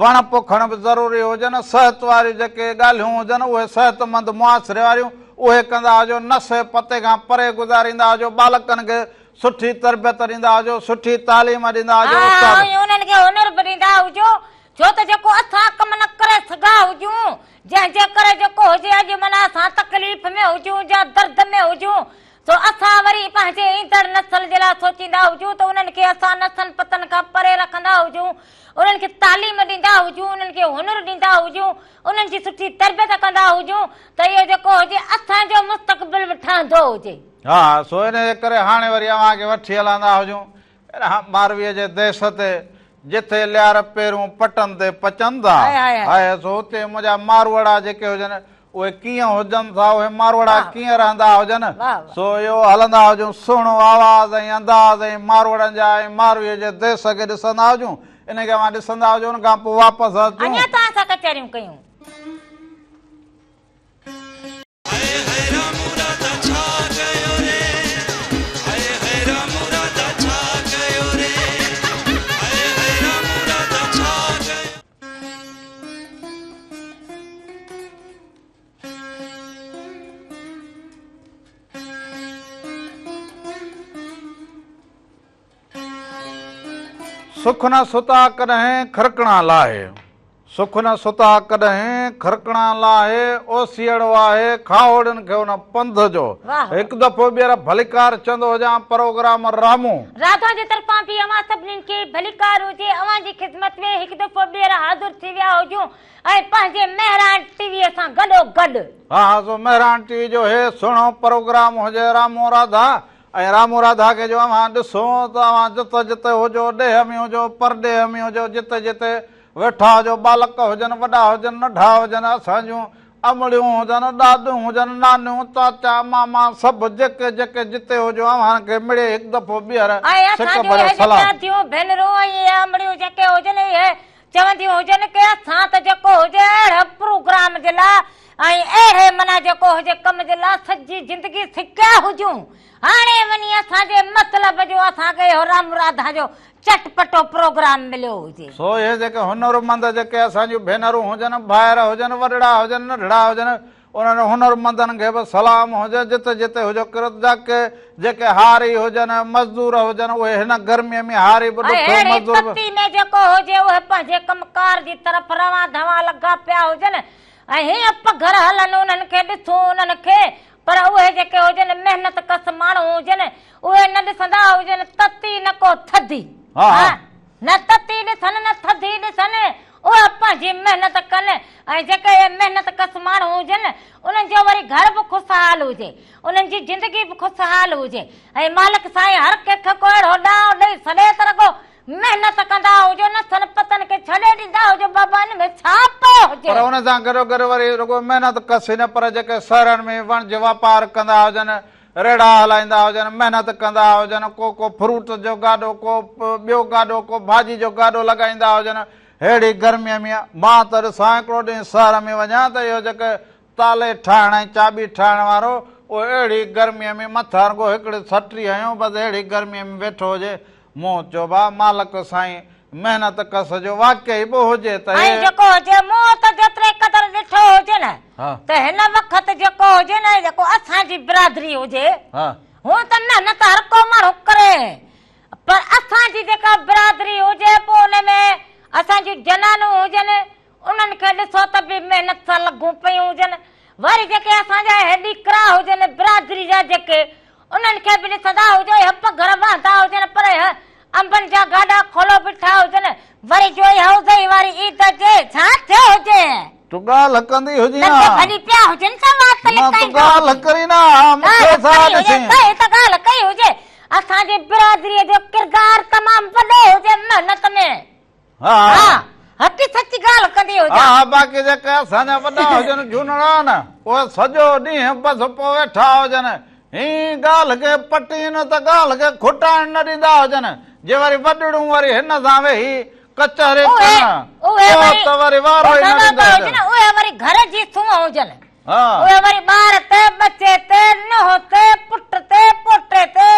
وڻ پوکڻ به ضروري هجن، صحت واريون جيڪي ڳالهيون هجن اهي صحتمند معاشري واريون اهي ڪندا هجو، نشي پتي کان پري گذاريندا هجو، ٻالڪن کي سٺي تربيت ڏيندا هجو، سٺي تعليم ڏيندا هجو، ها استاد. ۽ انهن کي هنر به ڏيندا هجو، ڇو ته جيڪو اسان ڪم نه ڪري سگها هجون، جنهن جي ڪري جيڪو هجي اڄ معنيٰ اسان تڪليف ۾ هجون يا درد ۾ هجون، سو اسان وري پنهنجي ايندڙ نسل جي لاء سوچيندا هجون ته انهن کي اسان نسن پتن کان پري رکندا هجون، انهن کي تعليم ڏيندا هجون، انهن کي هنر ڏيندا هجون، انهن جي سٺي تربيت ڪندا هجون ته اهو جيڪو هجي اسان جو مستقبل به ٺهندو هجي. ها، سو انهيء ڪري هاڻي وري اوهان کي وٺي هلندا هجون مارويء جي ديس تي، جتي ليار پيرون پٽن تي پچن ٿا. هاء، سو اتي منهنجا ماروئڙا جيڪي هجن، اهي ڪيئن هجن ٿا، اهي ماروئڙا ڪيئن رهندا هجن، سو اهو هلندا هجون، سهڻو آواز ۽ انداز ۽ ماروئڙن جا ۽ مارويء جي ديس کي ڏسندا هجون، ان کي اوهان ڏسندا هجو، ان کان پوء واپس اچون. اڃا توهان سان ڪچهريون ڪيون. هاء هاء رامو راڌا ڇا ڪيو ري هاء هاء رامو راڌا ڇا ڪيو ري هاء هاء رامو راڌا ڇا ڪيو. سک نه ستا ڪڏهن کرڪڻا لاهي. سک نه ستا ڪڏهن کرڪڻا لاهي، اوسيئڙو آهي کاهوڙين کي ان پنڌ جو. هڪ دفعو ٻيهر ڀليڪار چوندو هجان پروگرام رامو. راڌا جي طرفان به اوهان سڀنين کي ڀليڪار هجي. اوهان جي خدمت ۾ هڪ دفعو ٻيهر حاضر ٿي ويا هجون ۽ پنهنجي مهراڻ ٽي ويء سان گڏو گڏ. ها ها سو مهراڻ ٽي وي جو هي سهڻو پروگرام هجي رامو راڌا ۽ رامو راڌا کي جو اوهان ڏسو ته اوهان جت جتي هجو، ڏيهه ۾ هجو، پرڏيهه ۾ هجو، جتي جتي ويٺا هجو، ٻالڪ هجن، وڏا هجن، ننڍا هجن، اسان جون امڙيون هجن، ڏاڏيون هجن، نانيون، چاچا، ماما، سڀ جيڪي جيڪي جتي هجو، اوهان کي مڙئي هڪ دفعو ٻيهر ۽ سڪ اسان جون ڀريو اهي سلام. ڏاڏيون، ڀينرون ۽ اهي امڙيون جيڪي هجن، اهي چونديون هجن ڪي اسان ته جيڪو هجي اهڙي پروگرام جي لاء ۽ اهڙي معنيٰ جيڪو هجي ڪم جي لاء سڄي زندگي سڪيا هجون. هاڻي وڃي اسان جي مطلب جو اسان کي اهو رام راڌا جو چٽپٽو پروگرام مليو هجي. سو اهي جيڪي هنرمند جيڪي اسان جون ڀينرون هجن، ڀائر هجن، وڏڙا هجن، ننڍڙا هجن، انهن هنرمندن کي به سلام هجي، جتي جتي هجو ڪرت جا ڪي جيڪي هاري هجن، مزدور هجن، اهي هن گرميء ۾ هاري به ۽ ڏکيو اهڙي مزدور به. تتي ۾ جيڪو هجي اهي پنهنجي ڪم ڪار جي طرف روان ڌوان لڳا پيا هجن ۽ هيئن پگهر هلن انهن کي ڏسون انهن کي پر اهي جيڪي هجن محنت ڪس ماڻهو هجن اهي نه ڏسندا هجن تتي نه ڪو ٿڌي ها. نه تتي ڏسن نه ٿڌي ڏسن، اهي پنهنجي محنت ڪن ۽ جيڪي اهي محنت ڪس ماڻهو هجن، انهن جو وري گهر به خوشحال هجي، انهن جي زندگي به خوشحال هجي ۽ مالڪ سائين هر ڪنهن کي ڪو اهڙو ڏانء ڏئي ڇڏي ته رڳو محنت ڪندا هجو، نسن پتن کي ڇڏي ڏيندا هجو، بابا ان ۾ ڇا پيو هجي. پر ان سان گڏوگڏ وري رڳو محنت ڪس ئي نه پر جيڪي شهرن ۾ وڻج واپار ڪندا هجن، ريڙها هلائيندا هجن، محنت ڪندا هجن، ڪو ڪو فروٽ جو گاڏو، ڪو ٻيو گاڏو، ڪو ڀاڄي جو گاڏو لڳائيندا هجن. ههڙي گرميء ۾ مان ته ڏسان هڪڙو ڏينهن شهر ۾ وڃان ته اهو جيڪي تالي ٺاهڻ ۽ چاٻي ٺاهڻ وارو اهو اهڙي گرميء ۾ مٿان رڳو هڪڙي سٽري هنيو بس اهڙي گرميء ۾ ويٺو هجي. مون چيو ڀاء مالڪ سائين محنت ڪس جو واقعي به هجي ته ۽ هي. جيڪو هجي مون ته جيتري قدر ڏٺو هجي نه ته هن وقت جيڪو هجي نه جيڪو اسان جي برادري هجي هونء ته محنت هر ڪو ماڻهو ڪري پر اسان جي جيڪا برادري هجي پوء ان ۾ اسان جون جنانون هجن انهن کي ڏسو ته به محنت سان لڳون پيون هجن وري جيڪي اسان جا اهي ڏيڪرا هجن برادري جا جيڪي انهن کي به ڏسندا هجو اهي پگهر وهندا هجن پر اهي انبن جا گاڏا کولو بيٺا هجن وري جو اها ادئي واري عيد اچي ڇا ٿيو هجي. تون ڳالهه ڪندي هجين ها. ڏند ڀڄي پيا هجن ته وات نه تون لڪائيندا ڳالهه هجن. ڪرين ها مون کي ڳالهه ڇا ڪري هجي ڏسين. ته هي ته ڳالهه ڪئي هجي. اسان جي برادريء جو ڪردار تمام وڏو هجي محنت ۾. ها ها حقي سچي ڳالهه ڪندي هجان. ها باقي جيڪي اسان جا وڏا هجن جهونڙا نه اهي سڄو ڏينهن بس پوء ويٺا هجن هي ڳالهه کي پٽين ته ڳالهه کي کٽائڻ نه ڏيندا هجن جي وري وڏڙون وري هن سان ويهي ڪچهري ڪن پوء ته وري وارو ئي نه ڏيندا هجن. اهي وري گهر جي سونهن هجن. ها. اهي وري ٻار تي ٻچي تي ننهن تي پٽ تي پوٽي تي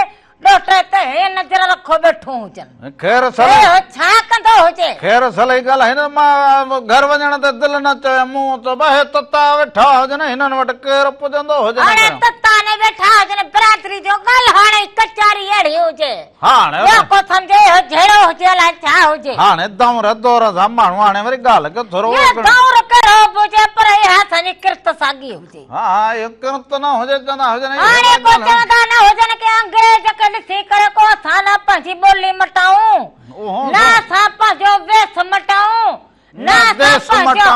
ڏوهٽي تي هيئن نظر رکو ويٺو هجن. خير سلئي. اهو ڇا ڪندو هجي. خير سلئي ڳالهه هن مان گهر وڃڻ تي دل نه چوي. مون ته ٻهي تتا ويٺا هجن هنن وٽ ڪير پڄندو هجي نه هاڻي تتا نه ويٺا هجن برادري جو ڳالهه هاڻي ڪچاري اهڙي هجي. هاڻي ٻيو ڪو سمجهي اهو جهيڙو هجي الائي ڇا هجي. هاڻي دؤر دؤر سان ماڻهو هاڻي وري ڳالهه کي ٿورو اهو دؤر ڪهڙو به هجي پر اها اسان جي ڪرت ساڳي هجي. ها ها اهو ڪرت نه هجي چوندا هجن اهي هاڻي ڪو چوندا نه هجن ڪي انگريز کي ڏسي ڪري ڪو اسان نه پنهنجي ٻولي مٽائون نه اسان پنهنجو ويس مٽائون نه اسان پنهنجو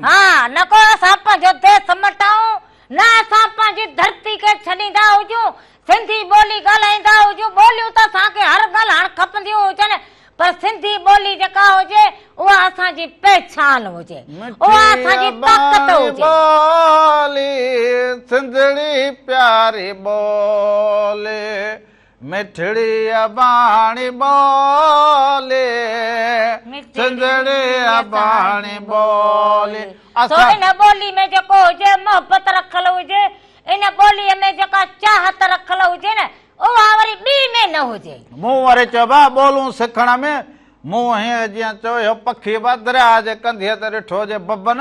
ها نه ڪو اسان پنهنجو ديس مٽائون نه اسان پنهنجي ڌرتي کي ڇڏيندا هجون سنڌي ٻولي ڳالهائيندا هجون، ٻوليون ته اسان کي هر ڳالهائڻ کپنديون هجن پر سنڌي ٻولي جيڪا هجي اها اسان جي پهچان هجي، اها اسان جي طاقت هجي. ٻولي سنڌڙي پياري ٻولي مٺڙي اباڻي ٻولي سنڌڙي اباڻي ٻولي. سو ان ٻولي ۾ جيڪو هجي محبت رکيل هجي ان ٻوليء ۾ جيڪا چاهت رکيل هجي نه، اها وري ٻي ۾ نه هجي. مون وري چيو، ڀاء ٻولون سکڻ ۾؟ مون هينئن جيئن چيو، اهو پکي به درياهه جي ڪنڌيء تي ڏٺو هجي. ببن،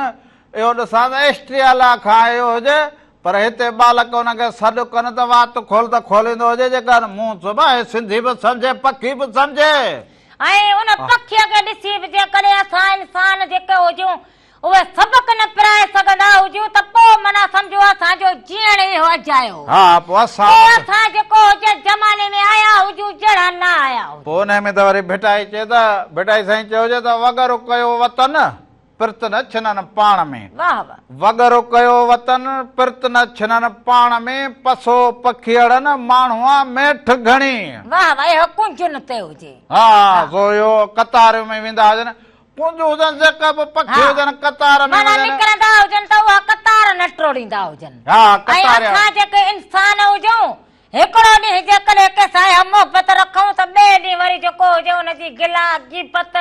اهو ڏسان ته آسٽريلا کان آيو هجي، پر هتي ٻالڪ ان کي سڏ ڪن ته وات کول ته کوليندو هجي، جيڪر مون چيو، ڀاء هي سنڌي به سمجهي، پکي به سمجهي. ۽ ان پکيء کي ڏسي به جيڪڏهن اسان انسان جيڪي هجون، اهي سبق نه پرائي سگهندا هجون ته پوء معنيٰ سمجهو اسان جو جيئڻ ئي اهو اجايو هو. ها پوء اسان پوء اسان جيڪو هجي زماني ۾ آيا هجون جهڙا نه آيا هجون. پوء انهيء ۾ ته وري ڀٽائي چئي ته، ڀٽائي سائين چيو هجي ته وڳر ڪيو وطن، پرت نه ڇنن پاڻ ۾. واهه واهه. وڳر ڪيو وطن، پرت نه ڇنن پاڻ ۾، پسو پکيئڙن، ماڻهئا ميٺ گهڻي. واهه واهه اهو ڪنجن تي هجي. ها سو اهو قطارين ۾ ويندا هجن، ڪنج هجن جيڪا به پکي هجن قطار ۾ معنيٰ وڃن. نڪرندا هجن ته اها قطار نه ٽوڙيندا هجن. ها ۽ قطاريا. اسان جيڪي انسان هجون هڪڙو ڏينهن جيڪڏهن ڪنهن سان اها محبت رکون ته ٻئي ڏينهن وري جيڪو هجي ان جي گلا غيبت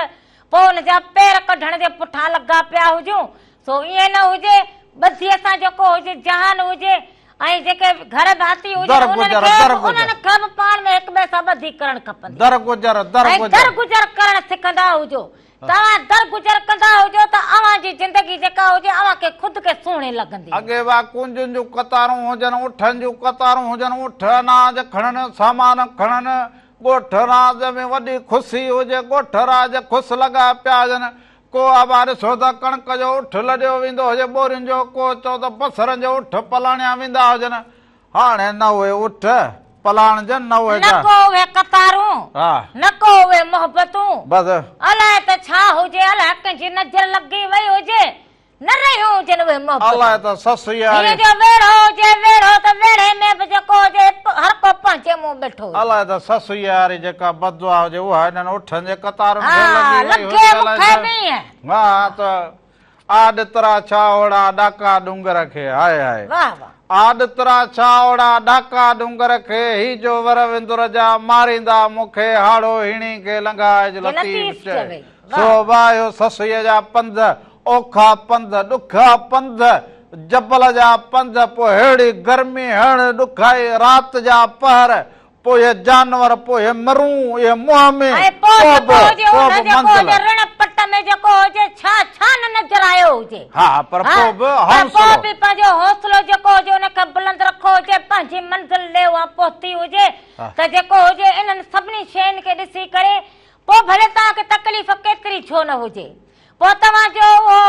پوء ان جا پير ڪڍڻ جي پٺان لڳا پيا هجون سو ائين نه هجي ٻڌيء سان جيڪو هجي جهان هجي ۽ جيڪي گهر ڀاتي هجن انهن کي به انهن کي به پاڻ ۾ هڪ ٻئي سان ٻڌي ڪرڻ کپندي درگذر ۽ درگذر ڪرڻ سکندا هجو توهان درگذر ڪندا هجو ته اوهان جي زندگي جيڪا هجي اوهان کي خود کي سهڻي لڳندي. اڳي وا ڪونجن جون قطارون هجن اٺن جون قطارون هجن اٺ اناج کڻن سامان کڻن ڳوٺ راڄ ۾ وڏي خوشي هجي ڳوٺ راڄ خوش لڳا پيا هجن ڪو آبا ڏسو ته ڪڻڪ جو اٺ لڏيو ويندو هجي ٻورين جو، ڪو چئو ته بصرن جو اٺ پلاڻيا ويندا هجن. هاڻي نه اهي اٺ پلاڻجن نه اهي نه ڪو اهي قطارون، نه ڪو اهي محبتون. بس. الائي ته ڇا هجي، الائي ڪنهن جي نظر لڳي وئي هجي، نه رهيون هجن اهي محبتون. الائي ته سسئي واري. هيء جو ويڙهو هجي، ويڙهو ته ويڙهي ۾ به جيڪو هجي، هر ڪو پنهنجي منهن ويٺو هجي. الائي ته سسئي واري جيڪا بددعا هجي، اها هنن اٺن جي قطارن کي لڳي وئي هجي. لڳي مون کي به ائين. ها ته آڏ ترا ڇا اوڙا ڏاڪا ڏونگر کي، هاء هاء. واهه واهه. آڏ ترا ڇا اوڙا ڏاڪا ڏونگر کي، هي جو ور وندر جا ماريندا مون کي، هاڙهو هيڻي کي لنگهائج لطيف چئي. سو واهيو سسئيء جا پنڌ، اوکا پنڌ، ڏکيا پنڌ، جبل جا پنڌ، پوء ههڙي گرمي، ههڙي ڏکائي، رات جا پهر، پوء اهي جانور، پوء اهي مرون، اهي منهن ۾، ۽ پوء پوء جيڪو به، هجي پوء ان به جيڪو منزل. هجي رڻ پٽ ۾ جيڪو هجي ڇا ڇا نه نظر آيو هجي. ها پر ها پوء به پر پوء حوصلو. به پنهنجو حوصلو جيڪو هجي ان کي بلند رکو هجي، پنهنجي منزل ڏي اها پهتي هجي ته جيڪو هجي انهن سڀني شين کي ڏسي ڪري پوء ڀلي توهان کي تڪليف ڪيتري ڇو نه هجي، پوء توهان جو اهو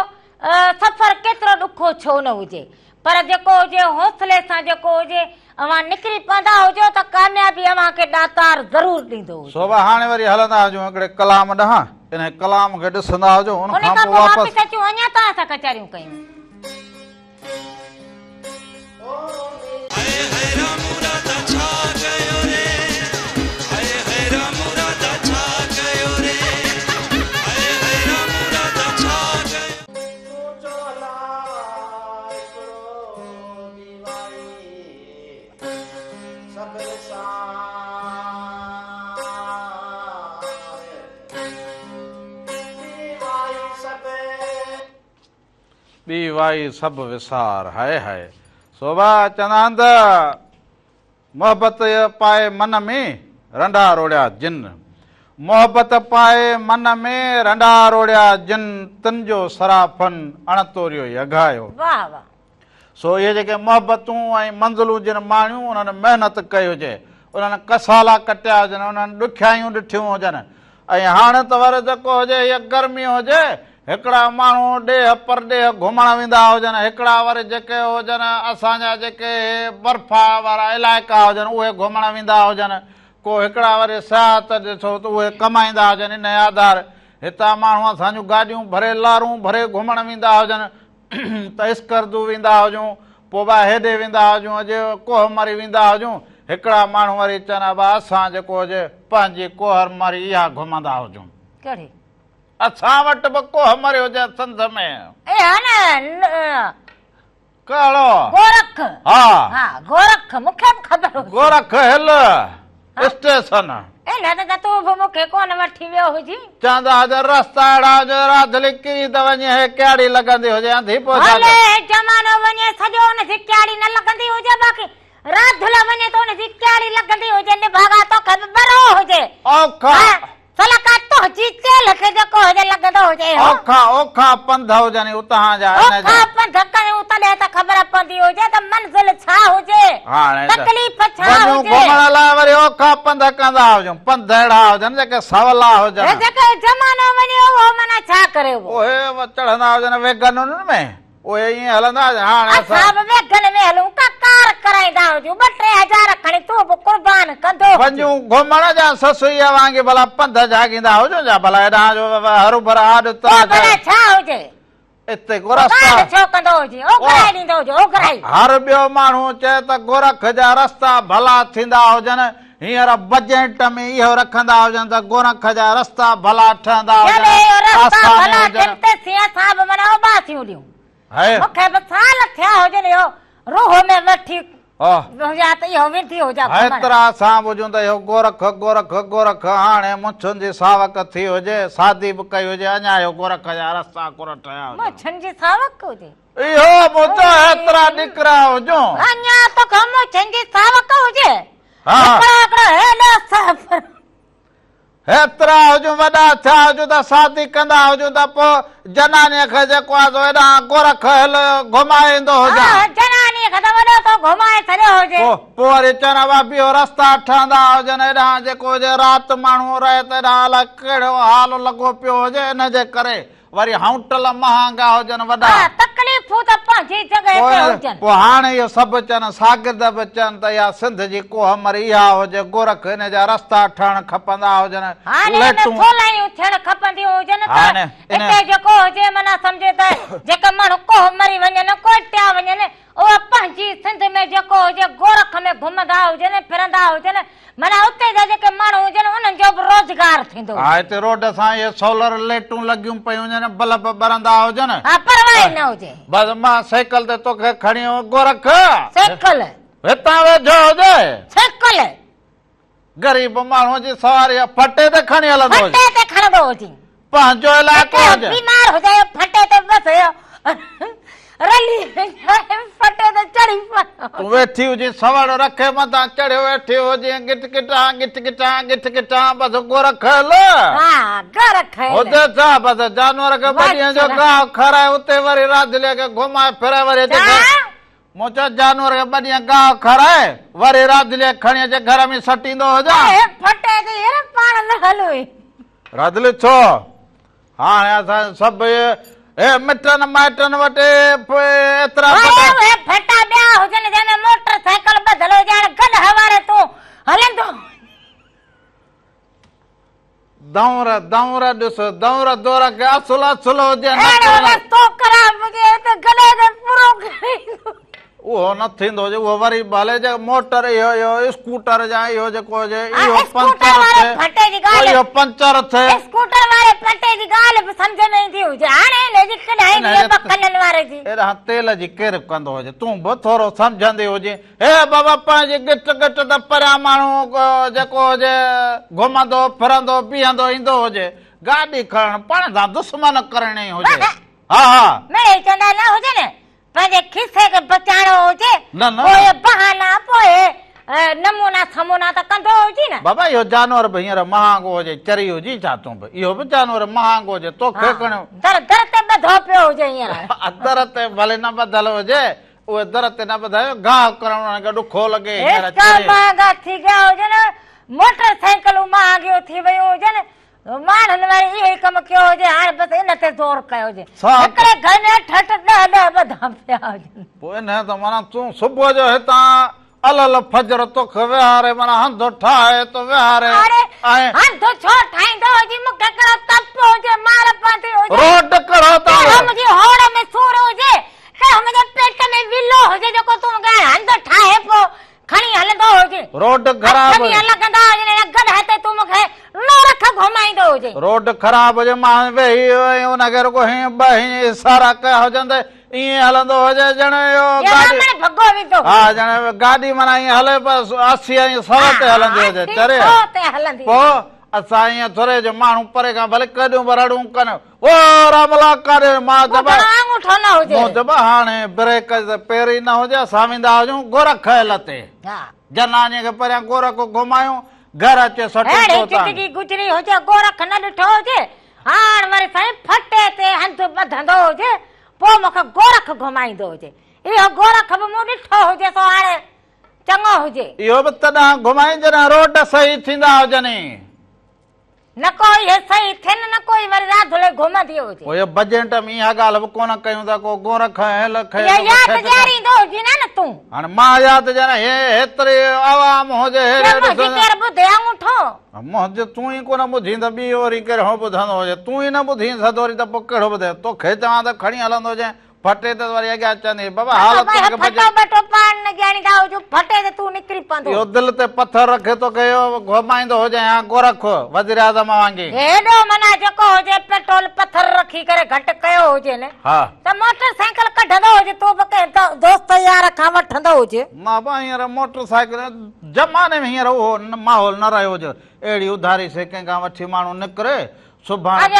سفر ڪيترو ڏکو ڇو نه هجي، پر جيڪو هجي حوصلي سان جيڪو هجي اوهان نڪري پوندا هجو ته ڪاميابي اوهان کي ڏاتار ضرور ڏيندو هجي. سو به هاڻي وري هلندا هجون هڪڙي ڪلام ڏانهن، انهي ڪلام کي ڏسندا هجون، ان ان کان کان پوء پوء واپس. واپس اچون اڃا توهان سان ڪچهريون ڪيون. هاء هاء رام راڌا ڇا ڪيو ري هاء هاء رام راڌا ڇا ڪيو ري هاء هاء رام راڌا ڇا ڪيو. تون چولا هڪڙو ديوائي سڀ وسار ديوائي سڀ. ٻي وائي سڀ وسار، هاء هاء. سوڀا چوندا آهن ته محبت پائي من ۾ رنڍا روڙيا جن، محبت پائي من ۾ رنڍا روڙيا جن، تن جو سرافن اڻ توريو يگهايو. واهه واهه. سو اهي جيڪي محبتون ۽ منزلون جن ماڻيون، انهن محنت ڪئي هجي، انهن ڪسالا ڪٽيا هجن، انهن ڏکيائيون ڏٺيون هجن ۽ هاڻ ته ور جيڪو هجي هيء گرمي هجي، هڪڙا ماڻهو ڏيهه پرڏيهه گهمڻ ويندا هجن، هڪڙا وري جيڪي هجن اسان جا جيڪي هي برفا وارا علائقا هجن اهي گهمڻ ويندا هجن، ڪو هڪڙا وري سياحت ڏسو ته اهي ڪمائيندا هجن انهيء آڌار هتان ماڻهو اسان جون گاڏيون ڀري لارون ڀري گهمڻ ويندا هجن. ته اسڪردو ويندا هجون، پوء با هيڏي ويندا هجون، اڄ ڪوهه مري ويندا هجون، هڪڙا ماڻهو وري چون ابا اسان جيڪو هجي پنهنجي ڪوهر مري اها گهمندا هجون. ڪهڙي؟ اسان وٽ به ڪوهه مري هجي سنڌ ۾. اها نه. ڪهڙو؟ گورک. ها. ها گورک مون کي به خبر هجي. گورک هل اسٽيشن. اي نه ته تون به مون کي ڪونه وٺي ويو هجين. چوندا هجن رستا اهڙا هجن راڌلي ڪري ته وڃي هي ڪياڙي لڳندي هجي انڌي پوء ڇا هلي هي زمانو وڃي سڄو ان جي ڪياڙي نه لڳندي هجي باقي راڌل وڃي ته ان جي ڪياڙي لڳندي هجي نڀاڳا توکي به برو هجي. اوکا. سلڪا تنهنجي چيلهه کي جيڪو هجي لڳندو هجي هو. اوکا اوکا پنڌ هجن اتهان جا ان جا. اوکا پنڌ ڪيون تڏهن ته خبر پوندي هجي ته منزل ڇا هجي، هاڻي ته تڪليف ڇا وڃون هجي. گهمڻ لاء وري اوکا پنڌ ڪندا هجون، پنڌ اهڙا هجن جيڪي سولا هجن. هي جيڪو زمانو وڃي اهو معنيٰ ڇا ڪري اهو. اهي چڙهندا هجن ويگنن ۾. اهي ائين هلندا هجن هاڻي اسان. اسان به ويگن ۾ هلون ڪا ڪار ڪرائيندا هجون ٻه ٽي هزار کڻي تون به قربان ڪندو هجين. وڃون گهمڻ جا سسئيء وانگي ڀلا پنڌ جهاڳيندا هجون جا ڀلا هيڏانهن جو هروڀر آڏ پوء تان ڀلا ڇا هجي. اتي ڪو رستا. ڳالهه ڇو ڪندو هجين اوگهرائي ڏيندو هجي اوگهرائي. هر ٻيو ماڻهو چئي ته گورک جا رستا ڀلا ٿيندا هجن هينئر بجيٽ ۾ اهو رکندا هجن ته گورک جا رستا ڀلا ٺهندا هجن، جڏهن اهو رستا آساني ڀلا هجن. ٿين تيسين اسان به معنيٰ اوٻاسيون ڏيون. هي. مون کي به سال ٿيا هجن اهو روح ۾ وٺي هجان ته اهو ويندي هجان گهمڻ. هيترا اسان به هجون ته اهو گورک گورک گورک هاڻي مڇن جي ساوڪ ٿي هجي، شادي به ڪئي هجي اڃا اهو گورک جا رستا ڪونه ٺهيا هجن. مڇن جي ساوڪ هجي. اهو مون چيو هيترا ڏڪرا هجون. اڃا توکي مڇن جي ساوڪ هجي. ها. هڪڙو هڪڙو هيڏو سفر. هيترا هجون وڏا ٿيا هجون ته شادي ڪندا هجون ته پوء جنانيء کي جيڪو آهي سو هيڏانهن گورک هل گهمائي ايندو هجان. ها جنانيء کي ته وڏو ٿو گهمائي ڇڏيو هجي. پوء وري چون ابا بيهو رستا ٺهندا هجن هيڏانهن جيڪو هجي رات ماڻهو رهي ته هيڏانهن الائي ڪهڙو حال لڳو پيو هجي ان جي ڪري وري هائونٽل مهانگا هجن وڏا. ها تڪليفون ته پنهنجي جڳهه تي هجن. پوء هاڻ اهو سڀ چون، شاگرد به چون ته اها سنڌ جي ڪوهه مري اها هجي، گورک ان جا رستا ٺهڻ کپندا هجن، هاڻ ان ۾ ليٽون. ٿولهايون ٿيڻ کپنديون هجن ته هاڻ ان. اتي جيڪو هجي معنيٰ سمجهي ته جيڪي ماڻهو ڪوهه مري وڃن، ڪوئٽيا وڃن، اهي پنهنجي سنڌ ۾ جيڪو هجي گورک ۾ گهمندا هجن، ڦرندا هجن، معنيٰ اتي جا جيڪي ماڻهو هجن انهن جو به روزگار ٿيندو ها هجي. هتي روڊ سان اهي سولر ليٽون لڳيون پيون هجن، بلب ٻرندا هجن. ها پرواهه ئي نه هجي. بس مان سائيڪل تي توکي کڻي گورک. سائيڪل. هتان ويجهو هجي. سائيڪل. غريب ماڻهوء جي سواري ڦٽي تي کڻي هلندو هجي. ڦٽي تي کڻندو هجي. پنهنجو علائقو هجي. بيمار هجي ڦٽي تي بس رلي ڦٽي تي چڙهي پوندو. تون ويٺي هجين سوڙ رکي مٿان چڙهيو ويٺي هجين گٽ گٽان گٽ گٽان گٽ گٽان بس گورک هل. ها گورک هل. هجي ڇا بس جانور کي ٻه ڏينهن جو گاهه کارائي اتي وري راڌلي کي گهمائي ڦيرائي وري اچي گهر. مون چيو جانور کي ٻه ڏينهن گاهه کارائي وري راڌلي کي کڻي اچي گهر ۾ سٽيندو هجان. ڦٽي تي هينئر پاڻ نه هلوئي. راڌلي ڇو؟ هاڻي اسان سڀ اهي مٽن مائٽن وٽ ايترا ڦٽا. اهي ڦٽا ٻيا هجن جنهن ۾ موٽر سائيڪل ٻڌل هجي هاڻي گڏهه واري تون هلندو. دؤنر دؤنر ڏس دؤنر دور کي اصل اصل هجي نه اهڙو رستو خراب هجي ته گڏهه کي پورو ڪري ايندو. اهو نه ٿيندو هجي اهو وري به هلي جي موٽر اهو اهو اسڪوٽر يا اهو جيڪو هجي اهو پنچر ٿئي اهو پنچر ٿئي اسڪوٽر واري پٽي جي ڳالهه به سمجهه ۾ ايندي هجي هاڻي هن جي ڪڏهن ايندي ٻه ڪنن واري جي ايڏانهن تيل جي ڪير ڪندو هجي تون به ٿورو سمجهندي هجين هي بابا پنهنجي ڳٽ ڳٽ ته پريان ماڻهو جيڪو هجي گهمندو ڦرندو بيهندو ايندو هجي گاڏي کڻڻ پاڻ سان دشمن ڪرڻي هجي ها ها مڙئي چوندا نه هجن پنهنجي کيسي کي بچائڻو هجي نه نه پوء بهانا پوء نمونا سمونا ته ڪندو هجي نه. بابا اهو جانور به هينئر مهانگو هجي چري هجي ڇا تون به اهو به جانور مهانگو هجي توکي کڻيو. در در تي ٻڌو پيو هجي هينئر. در تي ڀلي نه ٻڌل هجي اهي در تي نه ٻڌايو گاهه ڪرڻ انهن کي ڏکو لڳي هينئر رڪشا مهانگا ٿي گيا هجن موٽر سائيڪلون مهانگيون ٿي ويون هجن ماڻهن وري اهو ئي ڪم ڪيو هجي، هاڻي بس ان تي زور ڪيو هجي. هڪڙي گهر ۾ اٺ اٺ ڏهه ڏهه ٻڌا پيا هجن. پوء انهيء ته معنيٰ تون صبح جو هتان الل فجر توکي ويهاري معنيٰ هنڌ ٺاهي تو ويهاري ۽ هنڌ ڇو ٺاهيندو هجي، مون کي ڪهڙو تپ هجي، مار پوندي هجي. روڊ ڪهڙو ته ڪهڙو منهنجي هوڙ ۾ سور هجي، ڪهڙو منهنجي پيٽ ۾ ولو هجي جيڪو تون مون کي هنڌ ٺاهي پوء کڻي هلندو هجي. روڊ خراب هٿ ۾ لڳندا هجن اهڙا گڏهه تي تون مون کي نورک گهمائيندو هجين. روڊ خراب هجي مان ويهي ۽ ان کي رڳو هيئن ٻه هيئن اشارا ڪيا هجن ته ائين هلندو هجي ڄڻ اهو گاڏي رامڻ ڀڳو ويندو هجي. ها ڄڻ گاڏي معنيٰ ائين هلي پر 80 ۽ 100 تي هلندي هجي چري. 100 تي هلندي. پوء اسان ائين ٿوري جو ماڻهو پري کان ڀلي ڪيڏيون به رڙون ڪن او راملا ڪاڏي مان چئبو ٻڌڻ آڱوٺو نه هجي. مون چئبو هاڻي بريڪ ته پير ئي نه هجي اسان ويندا هجون گورک هل تي جناني کي پريان گورک گهمايون گهر اچي سٽون اهڙي پوتان. زندگي گذري هجي گورک نه ڏٺو هجي هاڻ وري سائين ڦٽي تي هنڌ ٻڌندو هجي پوء مون کي گورک گهمائيندو هجي اهو گورک به مون ڏٺو هجي سو هاڻي چڱو هجي. اهو به تڏهن گهمائين جڏهن روڊ صحيح ٿيندا هجن. نه ڪو اهي صحيح ٿين نه ڪو ئي وري راڌلي گهمندي هجي. پوء بجيٽ ۾ اها ڳالهه به ڪونه ڪيون ته ڪو گورک هيل کي اها ياد ڏياريندو هجين ها نه تون. هاڻي مان ياد ڏياريان هي هيتري عوام هجي هيڏي ڪي منهنجي ڪير ٻڌي آڱوٺو. منهنجي تون ئي ڪونه ٻڌين ته ٻي وري ڪير هو ٻڌندو هجي. تون ئي نه ٻڌين سدوري ته پوء ڪهڙو ٻڌي. توکي چوان ته کڻي هلندو هجين ڦٽي ته وري اڳيان چوندي بابا حالتن کي بچ. ڦٽو ٻٽو پاڻ نه ڄاڻيندا هجون ڦٽي ته تون نڪري پوندو. اهو دل تي پٿر رکي توکي اهو گهمائيندو هجين ها گورک وزيراعظم وانگي. هيڏو معنيٰ جيڪو هجي پيٽرول پٿر رکي ڪري گهٽ ڪيو هجي نه ته موٽر سائيڪل ڪڍندو هجي تون به ڪنهن دوست يار کان وٺندو هجي. نه ابا هينئر موٽر سائيڪل زماني ۾ هينئر اهو ماحول نه رهيو جو اهڙي اڌاري شيء ڪنهن کان وٺي ماڻهو نڪري سڀاڻي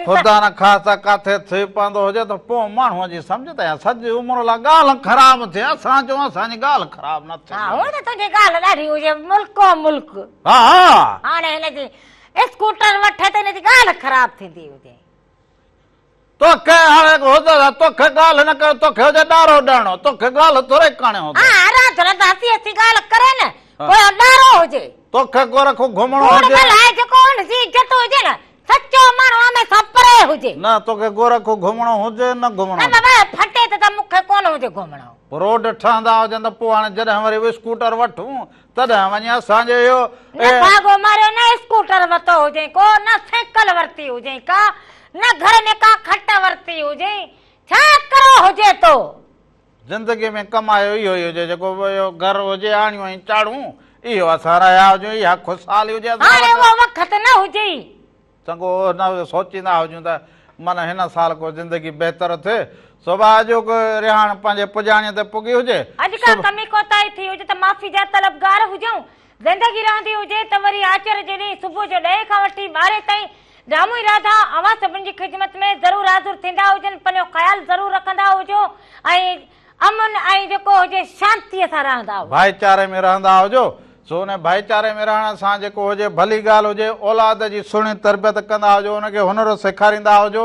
خدا نه خاصه ڪاٿي ٿي پوندو هجي ته پوء ماڻهوء جي سمجهه ته سڄي عمر لاء ڳالهه خراب ٿئي، اسان چئون اسان جي ڳالهه خراب نه ٿئي. ها هونء ته تنهنجي ڳالهه ڏاڍي هجي ملڪو ملڪ. ها ها. هاڻي هن جي اسڪوٽر وٺي ته هن جي ڳالهه خراب ٿيندي هجي. توکي هاڻي هجي ته توکي ڳالهه نه ڪري توکي هجي ڏارو ڏيڻو توکي ڳالهه ٿوري ڪرڻي هجي. ها رات رات هسي هسي ڳالهه ڪري نه پوء ڏارو هجي. توکي گورک گهمڻو هجي. ڪوڙ ڳالهائي جيڪو ان جي عزت هجي نه سچو ماڻهو هميشه پري هجي. نه توکي گورک گهمڻو هجي نه گهمڻو. نه بابا ڦٽي ته مون کي ڪونه هجي گهمڻو. روڊ ٺهندا هجن ته پوء هاڻي جڏهن وري اسڪوٽر وٺون تڏهن وڃي اسان جو اهو. نه ڀاڳو ماريو نه اسڪوٽر ورتو هجئين ڪو نه سائيڪل ورتي هجئين ڪا نه گهر ۾ ڪا کٽ ورتي هجئين ڇا ڪرو هجي تو. زندگي ۾ ڪمايو اهو ئي هجي جيڪو اهو گهر هجي آڻيون ۽ چاڙهون اهو اسان رهيا هجون اها خوشحالي هجي اسان هاڻي اهو وقت نه هجئي. چڱو اهو نه سوچيندا هجون ته من هن سال ڪو زندگي بهتر ٿئي صبح جو ڪو رهاڻ پنهنجي پڄاڻيء تي پڳي هجي. اڄ ڪا ڪمي ڪوتاهي ٿي هجي ته معافي جا طلبگار هجون. زندگي رهندي هجي ته وري آچر جي ڏينهن صبح جو ڏهين کان وٺي ٻارهين تائين رامو ۽ راڌا اوهان سڀن جي خدمت ۾ ضرور حاضر ٿيندا هجن، پنهنجو خيال ضرور رکندا هجو ۽ امن ۽ جيڪو هجي شانتيء سان رهندا هجو. ڀائيچاري ۾ رهندا هجو، سو ان ڀائيچاري ۾ رهڻ سان جيڪو هجي ڀلي ڳالهه هجي، اولاد جي سهڻي تربيت ڪندا هجو، ان کي هنر سيکاريندا هجو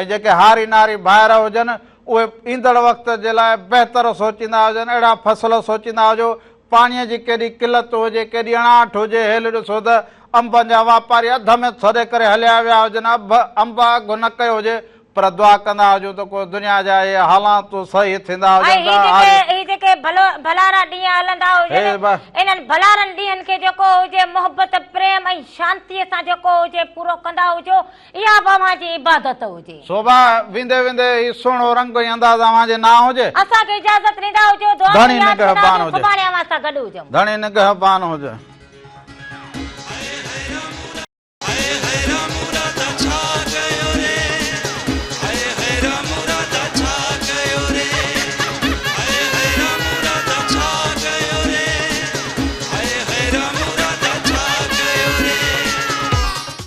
۽ جيڪي هاري ناري ڀائر هجن اهي ايندڙ وقت جي لاء بهتر سوچيندا هجن، اهڙا فصل سوچيندا هجو، پاڻيء جي ڪيڏي قلت هجي، ڪيڏي اڻاٺ هجي، هيل ڏسو ته انبن جا واپاري اڌ ۾ ڇڏي ڪري هليا ويا هجن، انب اگهه نه ڪيو هجي، پر دعا ڪندا هجون ته ڪو دنيا جا اهي حالات صحيح ٿيندا ۽ هجن هي ته جيڪي هاري. هي جيڪي ڀلارا ڏينهن هلندا هجن، هي به. انهن ڀلارن ڏينهن کي جيڪو هجي محبت، پريم ۽ شانتيء سان جيڪو هجي پورو ڪندا هجو، اها به اوهان جي عبادت هجي. سوڀا، ويندي ويندي هي سهڻو رنگ ۽ انداز اوهان جي نانء هجي. اسان کي اجازت ڏيندا هجو، دعا ۾ ڌڻي ياد ڪندا نگهبان هجو، هجي. سڀاڻي اوهان سان گڏ هجون. ڌڻي نگهبان هجي.